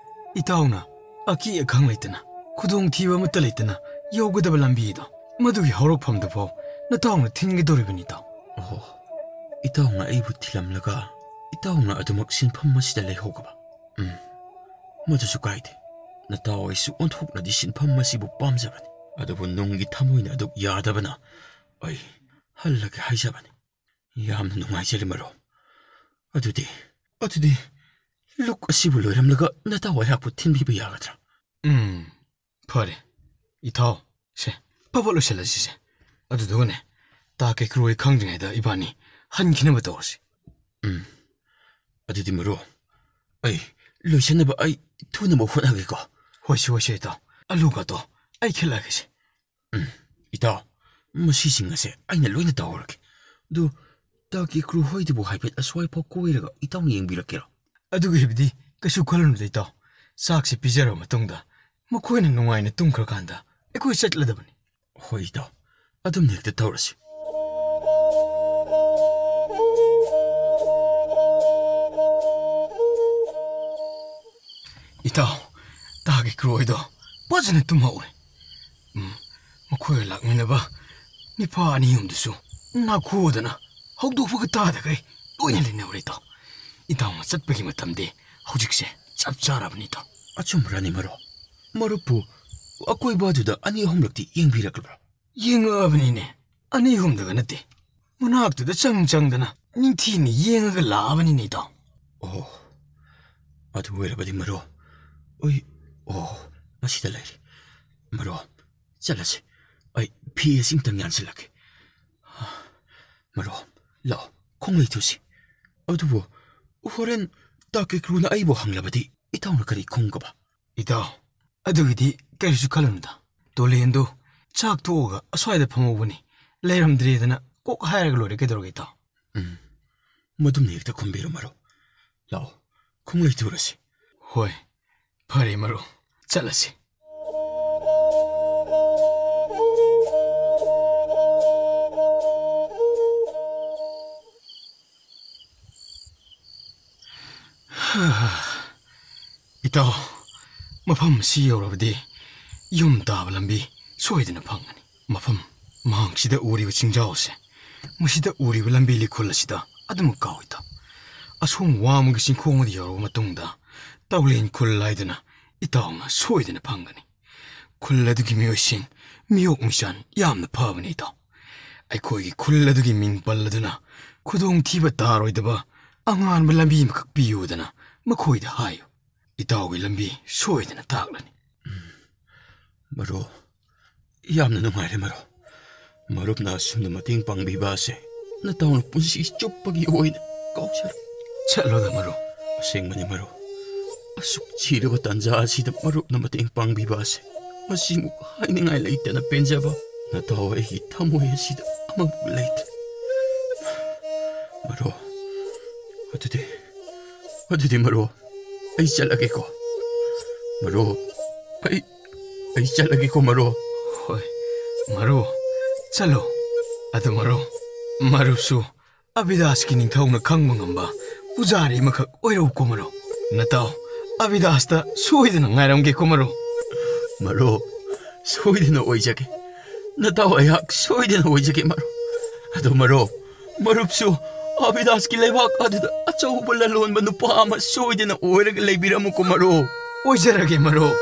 ꯏꯇꯥꯎꯅ ꯑꯀꯤ ꯑꯈꯪ ꯂꯩꯇꯅ, ꯈꯨꯗꯣꯡꯊꯤꯕ ꯑꯃꯠꯇ ꯂꯩꯇꯅ ꯌꯧꯒꯗꯕ ꯂꯝꯕꯤꯗꯣ, ꯃꯗꯨꯒꯤ ꯍꯧꯔꯛꯐꯝꯗꯨꯐꯥꯎ ꯅꯇꯥꯎꯅ ꯊꯤꯟꯒꯗꯧꯔꯤꯕꯅꯤ ꯏꯇꯥꯎ꯫ ꯑꯣꯍꯣ, ꯏꯇꯥꯎꯅ ꯑꯩꯕꯨ ꯊꯤꯜꯂꯝꯂꯒ ꯏꯇꯥꯎꯅ ꯑꯗꯨꯃꯛ ꯁꯤꯟꯐꯝ ꯑꯁꯤꯗ ꯂꯩꯍꯧꯒꯕ? ꯎꯝ, ꯃꯗꯨꯁꯨ ꯀꯥꯏꯗꯦ꯫ ꯅꯇꯥꯎ ꯑꯩꯁꯨ ꯑꯣꯟꯊꯣꯛꯅꯗꯤ ꯁꯤꯟꯐꯝ ꯑꯁꯤꯕꯨ ꯄꯥꯝꯖꯕꯅꯤ꯫ ꯑꯗꯨꯕꯨ ꯅꯨꯡꯒꯤ ꯊꯃꯣꯏꯅ ꯑꯗꯨꯛ ꯌꯥꯗꯕꯅ ꯑꯩ ꯍꯜꯂꯒꯦ ꯍꯥꯏꯖꯕꯅꯤ꯫ ꯌꯥꯝꯅ ꯅꯨꯡꯉꯥꯏꯖꯔꯦ ꯃꯔꯨꯞ꯫ ꯑꯗꯨꯗꯤ, ꯑꯗꯨꯗꯤ ꯂꯨꯛ ꯑꯁꯤꯕꯨ ꯂꯣꯏꯔꯝꯂꯒ ꯅꯇꯥꯎ ꯑꯩꯍꯥꯛꯄꯨ ꯊꯤꯟꯕꯤꯕ ꯌꯥꯒꯗ꯭ꯔꯥ? ꯎꯝ, ꯐꯔꯦ꯫ ꯏꯇꯥꯎ, ꯁꯦ, ꯐꯕꯠ ꯂꯣꯏꯁꯤꯜꯂꯁꯤꯁꯦ꯫ ꯑꯗꯨꯗꯨꯒꯅꯦ, ꯇꯥꯀꯦꯀ꯭ꯔꯨ ꯈꯪꯗ꯭ꯔꯤꯉꯩꯗ ꯏꯕꯥꯅꯤ ꯍꯟꯈꯤꯅꯕ ꯇꯧꯔꯁꯤ꯫ ꯎꯝ꯫ ꯑꯗꯨꯗꯤ ꯃꯔꯨꯞ, ꯑꯩ ꯂꯣꯏꯁꯤꯟꯅꯕ ꯑꯩ ꯊꯨꯅꯕ ꯍꯣꯠꯅꯒꯦꯀꯣ꯫ ꯍꯣꯏꯁꯦ, ꯍꯣꯏꯁꯦ ꯏꯇꯥꯎ꯫ ꯑꯂꯨꯒꯗꯣ ꯑꯩ ꯈꯦꯠꯂꯛꯑꯒꯦꯁꯦ꯫ ꯎꯝ, ꯏꯇꯥꯎ, ꯃꯁꯤꯁꯤꯡ ꯑꯁꯦ ꯑꯩꯅ ꯂꯣꯏꯅ ꯇꯧꯔꯒꯦ꯫ ꯑꯗꯨ ꯇꯥꯀꯦꯀ꯭ꯔꯨ ꯍꯣꯏꯗꯨꯕꯨ ꯍꯥꯏꯐꯦꯠ ꯑꯁ꯭ꯋꯥꯏꯐꯥꯎ ꯀꯣꯏꯔꯒ ꯏꯇꯥꯎꯅ ꯌꯦꯡꯕꯤꯔꯛꯀꯦꯔꯣ? ꯑꯗꯨꯒꯤ ꯑꯣꯏꯕꯗꯤ ꯀꯩꯁꯨ ꯈꯜꯂꯨꯅꯨꯗ ꯏꯇꯥꯎ꯫ ꯆꯥꯛꯁꯤ ꯄꯤꯖꯔꯕ ꯃꯇꯨꯡꯗ ꯃꯈꯣꯏꯅ ꯅꯨꯡꯉꯥꯏꯅ ꯇꯨꯝꯈ꯭ꯔꯀꯥꯟꯗ ꯑꯩꯈꯣꯏ ꯆꯠꯂꯗꯕꯅꯤ꯫ ꯍꯣꯏ ꯏꯇꯥꯎ, ꯑꯗꯨꯝ ꯍꯦꯛꯇ ꯇꯧꯔꯁꯤ꯫ ꯏꯇꯥꯎ, ꯇꯥꯒꯤ ꯀ꯭ꯔꯣꯏꯗꯣ ꯐꯖꯅ ꯇꯨꯝꯍꯧꯔꯦ꯫ ꯎꯝ, ꯃꯈꯣꯏꯒ ꯂꯥꯛꯃꯤꯟꯅꯕ ꯅꯤꯄꯥ ꯑꯅꯤ ꯑꯍꯨꯝꯗꯨꯁꯨ ꯅꯥꯈꯣꯗꯅ ꯍꯧꯗꯣꯛꯄꯒ ꯇꯥꯗꯈꯩ ꯂꯣꯏꯅ ꯂꯩꯅꯍꯧꯔꯦ ꯏꯇꯥꯎ꯫ ꯏꯇꯥꯎꯅ ꯆꯠꯄꯒꯤ ꯃꯇꯝꯗꯤ ꯍꯧꯖꯤꯛꯁꯦ ꯆꯞ ꯆꯥꯔꯕꯅꯤ ꯏꯇꯥꯎ꯫ ꯑꯆꯨꯝꯕ꯭ꯔꯅꯤ ꯃꯔꯨꯞ? ꯃꯔꯨꯞꯄꯨ ꯑꯀꯣꯏꯕꯗꯨꯗ ꯑꯅꯤ ꯑꯍꯨꯝꯂꯛꯇꯤ ꯌꯦꯡꯕꯤꯔꯛꯂꯕ꯭ꯔꯥ? ꯌꯦꯡꯉꯛꯑꯕꯅꯤꯅꯦ, ꯑꯅꯤ ꯑꯍꯨꯝꯗꯒ ꯅꯠꯇꯦ, ꯃꯅꯥꯛꯇꯨꯗ ꯆꯪ ꯆꯪꯗꯅ ꯅꯤꯡꯊꯤꯅ ꯌꯦꯡꯉꯒ ꯂꯥꯛꯑꯕꯅꯤꯅꯦ ꯏꯇꯥꯎ꯫ ꯑꯣ, ꯑꯗꯨ ꯑꯣꯏꯔꯕꯗꯤ ꯃꯔꯨꯞ, ꯑꯩ, ꯑꯣ, ꯑꯁꯤꯗ ꯂꯩꯔꯦ꯫ ꯃꯔꯨꯞ, ꯆꯠꯂꯁꯤ꯫ ꯑꯩ ꯐꯤ ꯑꯁꯤꯃꯇꯪ ꯌꯥꯟꯁꯤꯜꯂꯛꯀꯦ꯫ ꯃꯔꯨꯞ, ꯂꯥꯛꯑꯣ, ꯈꯣꯡꯂꯩ ꯊꯨꯁꯤ꯫ ꯑꯗꯨꯕꯨ ꯍꯣꯔꯦꯟ ꯇꯥꯀꯦꯀ꯭ꯔꯨꯅ ꯑꯩꯕꯨ ꯍꯪꯂꯕꯗꯤ ꯏꯇꯥꯎꯅ ꯀꯔꯤ ꯈꯨꯝꯒꯕ? ꯏꯇꯥꯎ, ꯑꯗꯨꯒꯤꯗꯤ ꯀꯔꯤꯁꯨ ꯈꯜꯂꯨꯅꯨꯗ꯫ ꯇꯣꯂꯦꯟꯗꯨ ꯆꯥꯛ ꯇꯣꯛꯑꯒ ꯑꯁ꯭ꯋꯥꯏꯗ ꯐꯝꯍꯧꯕꯅꯤ, ꯂꯩꯔꯝꯗ꯭ꯔꯦꯗꯅ ꯀꯣꯛ ꯍꯥꯏꯔꯒ ꯂꯣꯏꯔꯦ, ꯀꯩꯗꯧꯔꯒꯦ ꯏꯇꯥꯎ? ꯎꯝ, ꯃꯗꯨꯝꯅ ꯍꯦꯛꯇ ꯈꯨꯝꯕꯤꯔꯣ ꯃꯔꯨꯞ꯫ ꯂꯥꯛꯑꯣ, ꯈꯣꯡꯂꯩ ꯊꯨꯔꯁꯤ꯫ ꯍꯣꯏ, ꯐꯔꯦ ꯃꯔꯨꯞ, ꯆꯠꯂꯁꯤ꯫ ꯏꯇꯥꯎ, ꯃꯐꯝ ꯑꯁꯤ ꯌꯧꯔꯕꯗꯤ ꯌꯨꯝ ꯇꯥꯕ ꯂꯝꯕꯤ ꯁꯣꯏꯗꯅ ꯐꯪꯒꯅꯤ꯫ ꯃꯐꯝ ꯃꯍꯥꯛꯁꯤꯗ ꯎꯔꯤꯕ ꯆꯤꯡꯖꯥꯎ ꯑꯁꯦ, ꯃꯁꯤꯗ ꯎꯔꯤꯕ ꯂꯝꯕꯤ ꯂꯤꯈꯨꯜ ꯑꯁꯤꯗ ꯑꯗꯨꯃꯛ ꯀꯥꯎ ꯏꯇꯥꯎ꯫ ꯑꯁꯣꯝ ꯋꯥꯡꯃꯒꯤ ꯆꯤꯡꯈꯣꯡ ꯑꯗꯨ ꯌꯧꯔꯕ ꯃꯇꯨꯡꯗ ꯇꯥꯎꯂꯦꯟ ꯈꯨꯜ ꯍꯥꯏꯗꯨꯅ ꯏꯇꯥꯎꯅ ꯁꯣꯏꯗꯅ ꯐꯪꯒꯅꯤ꯫ ꯈꯨꯜ ꯑꯗꯨꯒꯤ ꯃꯤꯑꯣꯏꯁꯤꯡ ꯃꯤꯑꯣꯛ ꯃꯤꯆꯥꯟ ꯌꯥꯝꯅ ꯐꯕꯅꯤ ꯏꯇꯥꯎ꯫ ꯑꯩꯈꯣꯏꯒꯤ ꯈꯨꯜ ꯑꯗꯨꯒꯤ ꯃꯤꯡ ꯄꯜꯂꯗꯨꯅ ꯈꯨꯗꯣꯡꯊꯤꯕ ꯇꯥꯔꯣꯏꯗꯕ ꯑꯉꯥꯟꯕ ꯂꯝꯕꯤ ꯑꯃꯈꯛ ꯄꯤꯌꯨꯗꯅ ꯃꯈꯣꯏꯗ ꯍꯥꯏꯌꯨ꯫ ꯏꯇꯥꯎꯒꯤ ꯂꯝꯕꯤ ꯁꯣꯏꯗꯅ ꯇꯥꯛꯂꯅꯤ꯫ ꯃꯔꯨꯞ, ꯌꯥꯝꯅ ꯅꯨꯡꯉꯥꯏꯔꯦ ꯃꯔꯨꯞ꯫ ꯃꯔꯨꯞꯅ ꯑꯁꯨꯝꯅ ꯃꯇꯦꯡ ꯄꯥꯡꯕꯤꯕ ꯑꯁꯦ ꯅꯇꯥꯎꯅ ꯄꯨꯟꯁꯤ ꯆꯨꯞꯄꯒꯤ ꯑꯣꯏꯅ ꯀꯥꯎꯖꯔꯣꯏ꯫ ꯆꯠꯂꯣꯗ ꯃꯔꯨꯞ꯫ ꯑꯁꯦꯡꯕꯅꯤ ꯃꯔꯨꯞ꯫ ꯑꯁꯨꯛ ꯊꯤꯔꯕ ꯇꯥꯟꯖꯥ ꯑꯁꯤꯗ ꯃꯔꯨꯞꯅ ꯃꯇꯦꯡ ꯄꯥꯡꯕꯤꯕ ꯑꯁꯦ ꯃꯁꯤꯃꯨꯛ ꯍꯥꯏꯅꯤꯡꯉꯥꯏ ꯂꯩꯇꯅ ꯄꯦꯟꯖꯕ ꯅꯇꯥꯎ ꯑꯩꯒꯤ ꯊꯃꯣꯏ ꯑꯁꯤꯗ ꯑꯃꯃꯨꯛ ꯂꯩꯇ꯭ꯔꯦ꯫ ꯃꯔꯨꯞ, ꯑꯗꯨꯗꯤ, ꯑꯗꯨꯗꯤ ꯃꯔꯨꯞ, ꯑꯩ ꯆꯠꯂꯒꯦꯀꯣ꯫ ꯃꯔꯨꯞ, ꯑꯩ ꯑꯩ ꯆꯠꯂꯒꯦꯀꯣ, ꯃꯔꯨꯞ꯫ ꯍꯣꯏ, ꯃꯔꯨꯞ, ꯆꯠꯂꯣ꯫ ꯑꯗꯨ ꯃꯔꯨꯞ, ꯃꯔꯨꯞꯁꯨ ꯑꯕꯤꯗꯥꯁꯀꯤ ꯅꯤꯡꯊꯧꯅ ꯈꯪꯕ ꯉꯝꯕ ꯄꯨꯖꯥꯔꯤ ꯑꯃꯈꯛ ꯑꯣꯏꯔꯧꯀꯣ, ꯃꯔꯨꯞ꯫ ꯅꯇꯥꯎ ꯑꯕꯤꯗꯥꯁꯇ ꯁꯣꯏꯗꯅ ꯉꯥꯏꯔꯝꯒꯦꯀꯣ, ꯃꯔꯨꯞ꯫ ꯃꯔꯨꯞ, ꯁꯣꯏꯗꯅ ꯑꯣꯏꯖꯒꯦ꯫ ꯅꯇꯥꯎ ꯑꯩꯍꯥꯛ ꯁꯣꯏꯗꯅ ꯑꯣꯏꯖꯒꯦ, ꯃꯔꯨꯞ꯫ ꯑꯗꯨ ꯃꯔꯨꯞ, ꯃꯔꯨꯞꯁꯨ ꯑꯕꯤꯗꯥꯁꯀꯤ ꯂꯩꯕꯥꯛ ꯑꯗꯨꯗ ꯑꯆꯧꯕ ꯂꯂꯣꯟꯕ ꯅꯨꯄꯥ ꯑꯃ ꯁꯣꯏꯗꯅ ꯑꯣꯏꯔꯒ ꯂꯩꯕꯤꯔꯝꯃꯨꯀꯣ, ꯃꯔꯨꯞ꯫ ꯑꯣꯏꯖꯔꯒꯦ, ꯃꯔꯨꯞ꯫